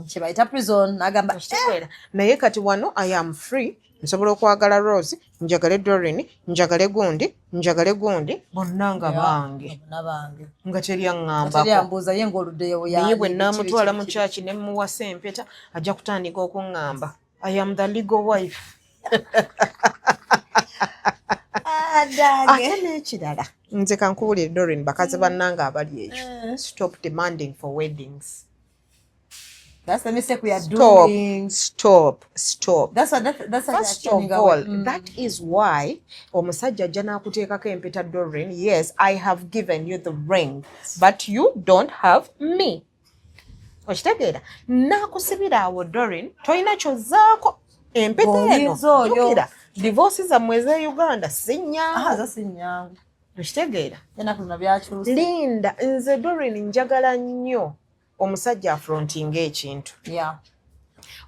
Kyebayita prison, nagamba. Okitegeera? Naye kati wano I am free, nsobola okwagala Rose, njagale Dorin, njagale gundi, njagale gundi, bonna nga bange. Bonna bange. Nga teri teri aŋŋambako. Ambuuza ye ng'oluddeyo. Naye bwe naamutwala mu kyaki ne muwasa empeta, ajja kutandika okuŋŋamba I am the legal wife. Ate n'ekirala, nze kankuwulire, Dorin, bakazi bannange abali ekyo, stop demanding for weddings. That's the mistake we are Stop. doing. Stop, stop. That's what First of all, that is why omusajja ajja n'akuteekako empeta. Dorin, yes, I have given you the ring, but you don't have me. Okitegeera? N'akusibira awo, Dorin, tolina kyozzaako empeta eno. Bw'oyinza oyo. Jjukira divorce zammwe ez'e Uganda si nnyangu. Zo si nnyangu. Okitegeera? Ennaku zino byakyuse. Linda, nze Dorin njagala nnyo omusajja afrontinga ekintu.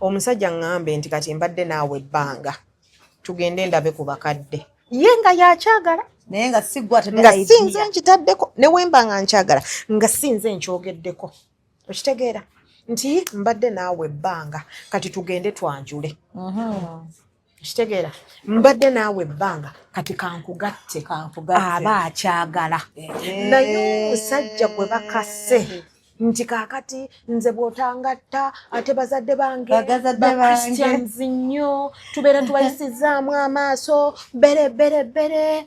Omusajja ŋŋambe nti kati mbadde naawe ebbanga, tugende ndabe ku bakadde, ye nga yakyagala. Naye nga si gwe atadde nga idea. si nze nkitaddeko, ne wemba nga nkyagala, nga si nze nkyogeddeko. Okitegeera nti mbadde naawe ebbanga, kati tugende twanjule. Okitegeera? Mbadde naawe ebbanga, kati kankugatte. Kankugatte. Aba akyagala. Naye omusajja gwe bakase nti kaakati nze bw'otangatta, ate bazadde bange Bagazadde ba bange. Christians nnyo, tubeera tubayisizaamu amaaso bere bere bere.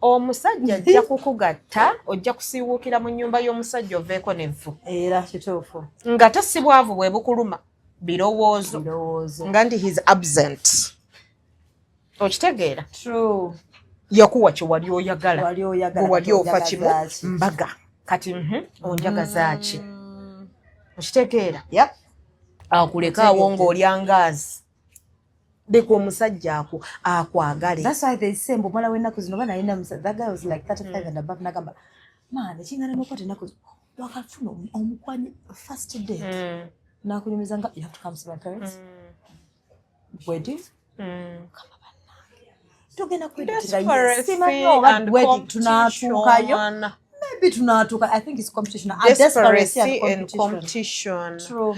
Omusajja ajja kukugatta, ojja kusiiwuukira mu nnyumba y'omusajja oveeko n'evvu. Era kituufu. Nga te si bwavu bwe bukuluma, birowoozo. Birowoozo. Nga nti he's absent. Okitegeera? True. Yakuwa kye wali oyagala. Wali oyagala. Gwe wali ofa Oyagaza kimu ki? Mbaga kati onjagaza ki? Okitegeera? Yep. Akuleka awo ng'olya ngaazi. Leka omusajja akwagale. That's why they say mbu omuwala w'ennaku zino oba nalina that guy was like 35 and above, nagamba, man, ekingana n'okwata ennaku zino, wakafuna omukwanyi first date, nakunyumiza nga you have to come see my parents, wedding. Kamba bannange, tugenda Desperation simanyi oba and wedding tunaatuukayo. competition. Maybe tunaatuuka. I think it's competition and desperation. Desperation and Competition. Competition. True.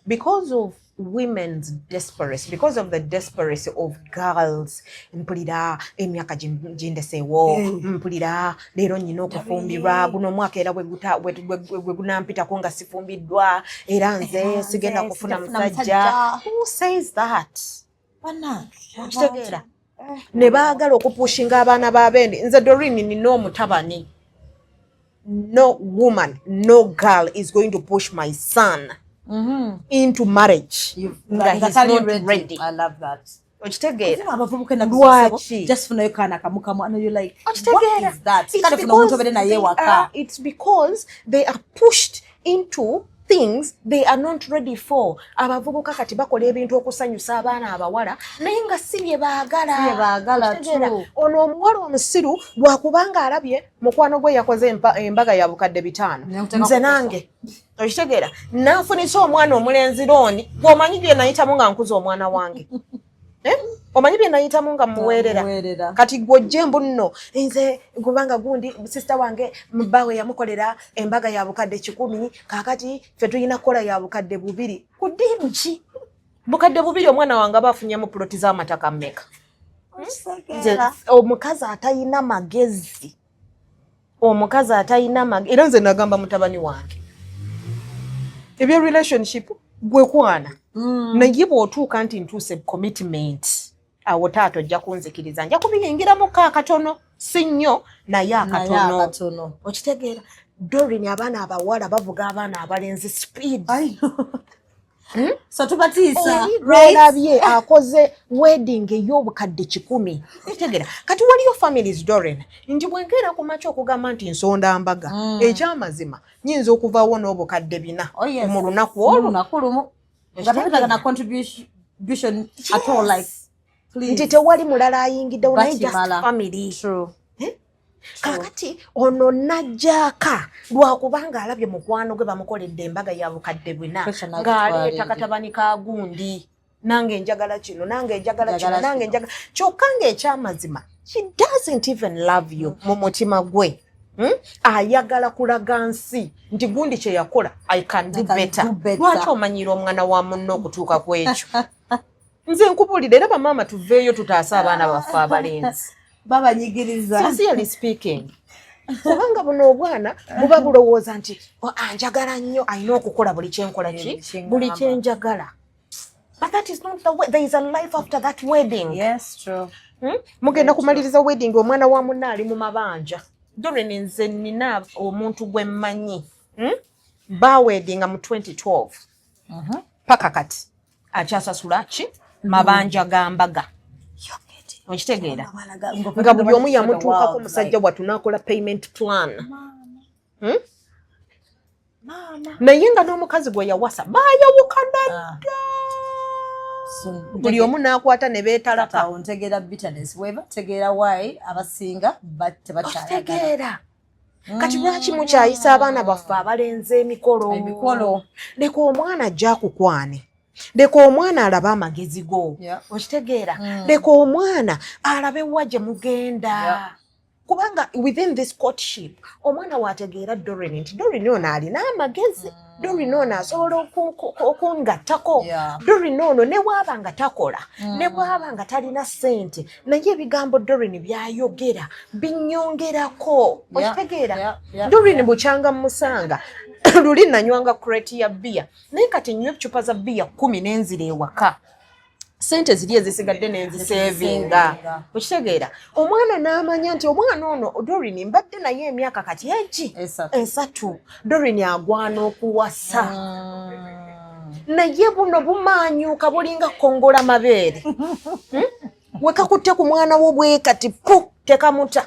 Because of women's desperation, because of the desperation of girls, mpulira emyaka gindeseewo, mpulira leero nyina okufumbirwa guno omwaka, era bwe bwe gunampitako nga sifumbiddwa, era nze Era sigenda nze kufuna sijja kufuna musajja. musajja. Who says that? Bannange. Okitegeera? Ne baagala okupushinga abaana b'abendi. Nze Dorin nina omutabani. No woman, no girl is going to push my son into marriage nga Nga he's tali not ready. ready. I love that. Okitegeera? Abavubuka ennaku Lwaki? zino, just funayo kaana kamu kamu and you're like, what Okitegeera? is that? It's Kale funa omuntu because obeere naye they waka. It's because they are pushed into things they are not ready for. Abavubuka kati bakola ebintu okusanyusa abaana abawala, naye nga si bye baagala. Si bye baagala. Okitegeera? True. Ono omuwala omusiru lwakubanga alabye mukwano gwe yakoze embaga ya 5,000, N'okuteeka nze ku nange, okitegeera, nafunisa omwana omulenzi loan. Gweomanyi bye nayitamu nga nkuza omwana wange? Eh? Omanyi bye nayitamu nga muweerera? Muweerera. Kati gwojje mbu nno nze kubanga gundi sister wange bbaawe yamukolera embaga ya 100,000, kaakati ffe tulina kukola ya 2,000. Ku ddiiru ki 2,000? Omwana wange aba afunyemu puloti z'amataka mmeka? Nze omukazi atayina magezi, omukazi atayina magezi, era nze nagamba mutabani wange, ebya relationship gwe kwana, naye bw'otuuka nti ntuuse commitment, awo taata ojja kunzikiriza, nja kubiyingiramuko akatono, si nnyo naye Naye akatono. Akatono. Okitegeera, Dorin? Abaana abawala bavuga abaana abalenzi speed. I know. So tubatiisa. Oli lwolabye akoze wedding ey'obukadde 100, okitegeera? Kati waliyo families, Dorin, nti bwenkeera ku makya okugamba nti nsonda mbaga, ekyamazima nyinza okuvaawo n'obukadde 400 Oh, yes. mu lunaku olwo. Olunaku lumu nga tebetaaga na contribution at all, like, please. Nti tewali mulala ayingiddewo, naye just Bakimala. family. True. Kakati ono najjaaka lwakubanga alabye mukwano gwe bamukoledde embaga ya 4,000, Pressure n'agitwala ng'aleeta eri. Katabani ka gundi, nange njagala kino, nange njagala kino, Njagala nange kino. njagala. Kyokka ng'ekyamazima she doesn't even love you mu mutima gwe. Ayagala kulaga nsi nti gundi kye yakola, I can do I can better. do better. Lwaki omanyira omwana wa munno okutuuka ku ekyo? Nze nkubuulira, era bamaama tuveeyo tutaase abaana baffe abalenzi. Babanyigiriza. Sincerely speaking, kubanga buno obwana buba bulowooza nti, "Oh, anjagala nnyo, alina okukola buli kyenkola ki, Kyeŋŋamba." buli kyenjagala." But that is not the way. There is a life after that wedding. Yes, true. Mugenda kumaliriza wedding, omwana wa munna ali mu mabanja. Dorin, nze nina omuntu gwe mmanyi, Bawedinga mu 2012, paka kati akyasasula ki? Mabanja ga mbaga. Okitegeera? Nga buli omu yamutuukako, musajja wattu n'akola payment plan. Naye nga n'omukazi gwe yawasa baayawukana dda, buli omu n'akwata ne beetalaka. Awo ntegeera bitterness weva, tegeera why abasinga tebakyayagala. Okitegeera? Kati lwaki mukyayisa abaana baffe abalenzi emikolo? Emikolo. Leka omwana ajja akukwane, leka omwana alabe amagezi go. Okitegeera? Leka omwana alabe wa gye mugenda, kubanga within this courtship omwana wategeera Dorin nti Dorin ono alina amagezi, Dorin ono asobola okungattako, Dorin ono ne bwaba nga takola, ne bwaba nga talina ssente, naye ebigambo Dorin byayogera binyongerako. Okitegeera? Yeah. Dorin, bukyanga musanga luli nanywanga crate ya bbiya, naye kati nywa ecupa za bbiya 10 n'enzira ewaka, sente ziri ezisigadde nenzisevinga. Nezisevinga. Okitegeera? Omwana n'amanya nti omwana ono Dorin mbadde naye emyaka kati egi 3. 3, Dorin agwana okuwasa. Naye buno bumaanyuka bulinga kongola mabeere. Wekakutte ku mwana wo bwe kati pu, tekamuta.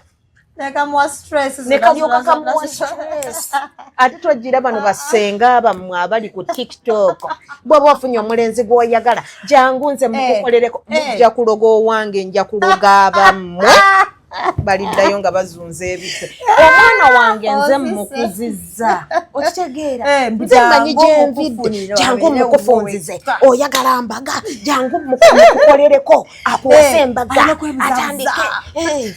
Nekamuwa stress. Ne kalyoka kamuwa stress. Ate togira bano basenga bammwe abali ku TikTok, bw'oba ofunye omulenzi gw'oyagala, jangu nze mukukolereko. Mujja kuloga owange, nja kuloga abammwe baliddayo nga bazunza ebitwe. Omwana wange nze Osise. mukuzizza, okitegeera? Eh, mbu Nze mmanyi jangu gyenvidde. omukufunire, Jangu abeere mukufunzize. wuwe. Oyagala mbaga, jangu mukukolereko akuwase Eh, embaga. alina kwebuzaabuza. Atandike. Eh,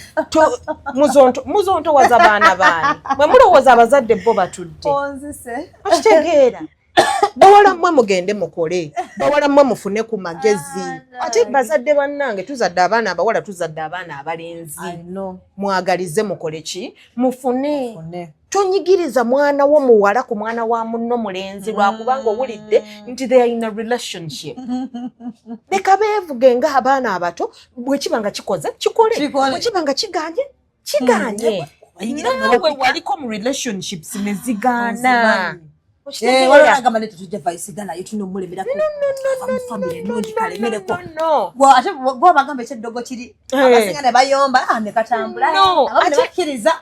muzontowaza baana baani? Mwe mulowooza abazadde bo batudde? Onzise. Okitegeera? Bawala mmwe mugende mukole, bawala mmwe mufune ku magezi. Ate bazadde bannange, tuzadde abaana abawala, tuzadde abaana abalenzi, I know. mwagalize, mukole ki? Mufune. Fune. Tonyigiriza mwana wo muwala ku mwana wa munno mulenzi lwakubanga owulidde nti they are in a relationship. Leka beevuge ng'abaana abato. Bwe kiba nga kikoze, kikole. Kikole. Bwe kiba nga kiganye, kiganye. Bayingira. Naawe waliko mu relationships ne zigaana. Eh, waliwo nagamba nti tujja vayisigalayo, tulina omulemerako, ava mu family ennungi, kalemereko. No. Ate gwe bagamba ekyeddogo kiri Eh. abasinga ne bayomba, ah, ne katambula. No, Abamu ne bakkiriza,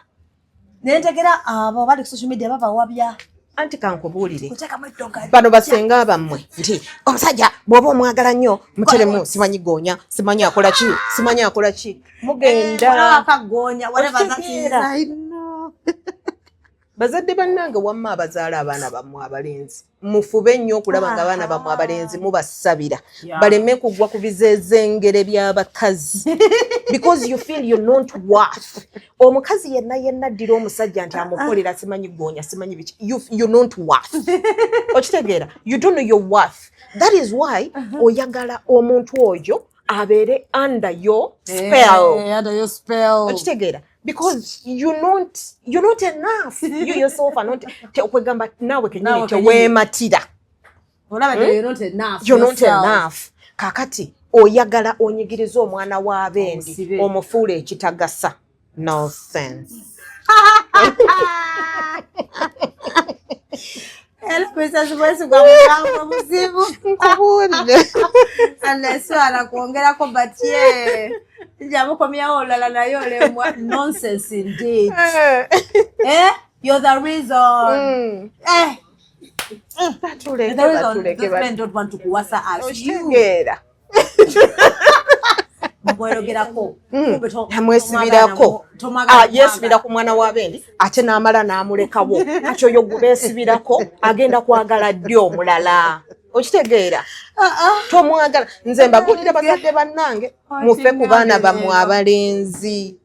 nentegera abo bali ku social media babawabya. Anti kankubuulire, Oteekamu eddagala. Bano basenga bammwe nti omusajja bw'oba omwagala nnyo, muteremu simanyi goonya, simanyi akola ki, simanyi akola ki, mugenda Akagoonya, whatever that is. Okitegeera. I know. Bazadde bannange, wamma abazaala abaana bammwe abalenzi, mufube nnyo okulaba nga abaana bammwe abalenzi mubasabira baleme kugwa ku bizeezengere by'abakazi, because you feel you're not worth. Omukazi yenna yenna addira omusajja nti amukolera simanyi goonya, simanyi biki, you're not worth. Okitegeera? You don't know your worth. That is why oyagala omuntu oyo abeere under your spell. Eh, under your spell. Okitegeera? Because you're not enough. You yourself are not okwegamba naawe kenyini Naawe kenyini. teweematira. Olaba, you're not enough You're not yourself. enough. Kakati oyagala onyigirize omwana w'abendi, Omusibe. omufuule ekitagasa. Nonsense. Era Princess Mwesigwa mukambwe muzibu. Nkubuulire. Anesobola kwongerako, but ye njamukomyawo olulala, naye olemwa. Nonsense indeed. Eh? You're the reason. Eh, Batuleke, the reason batuleke, those men don't want to kuwasa as you. Okitegeera? Mweyogerako. Kumbe Amwesibirako. tomwagala. Ah, yeesibira ku mwana w'abendi ate n'amala n'amulekawo. Kati oyo gwe beesibirako agenda kwagala ddi omulala? Okitegeera? Tomwagala. Nze mbabuulire, bazadde bannange, mufe ku baana bammwe abalenzi.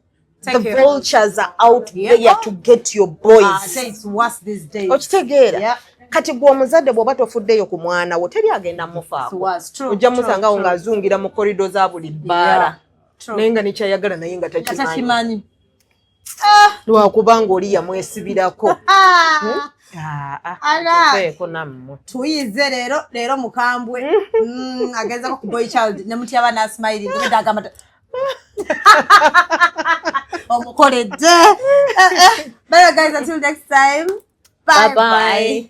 The Take care. vultures are out there to get your boys. Ate it's worse these days. Okitegeera? Yeah. Kati gwe omuzadde bw'oba tofuddeyo ku mwana wo, teri agenda mufaako. Worse. True, Ojja true, musangawo true. ng'azungira mu korido za buli bbaala, True. naye nga nekyayagala naye nga takimanyi. Takimanyi. Lwakubanga oli yamwesibirako. Ah, Ah, Ala. tuveeko nammwe. Tuyize leero, leero mukambwe. Agezako ku boy child ne mutyaba n'asmiling, obedda agamba omukoledde. Bye guys, until next time, bye. Bye bye.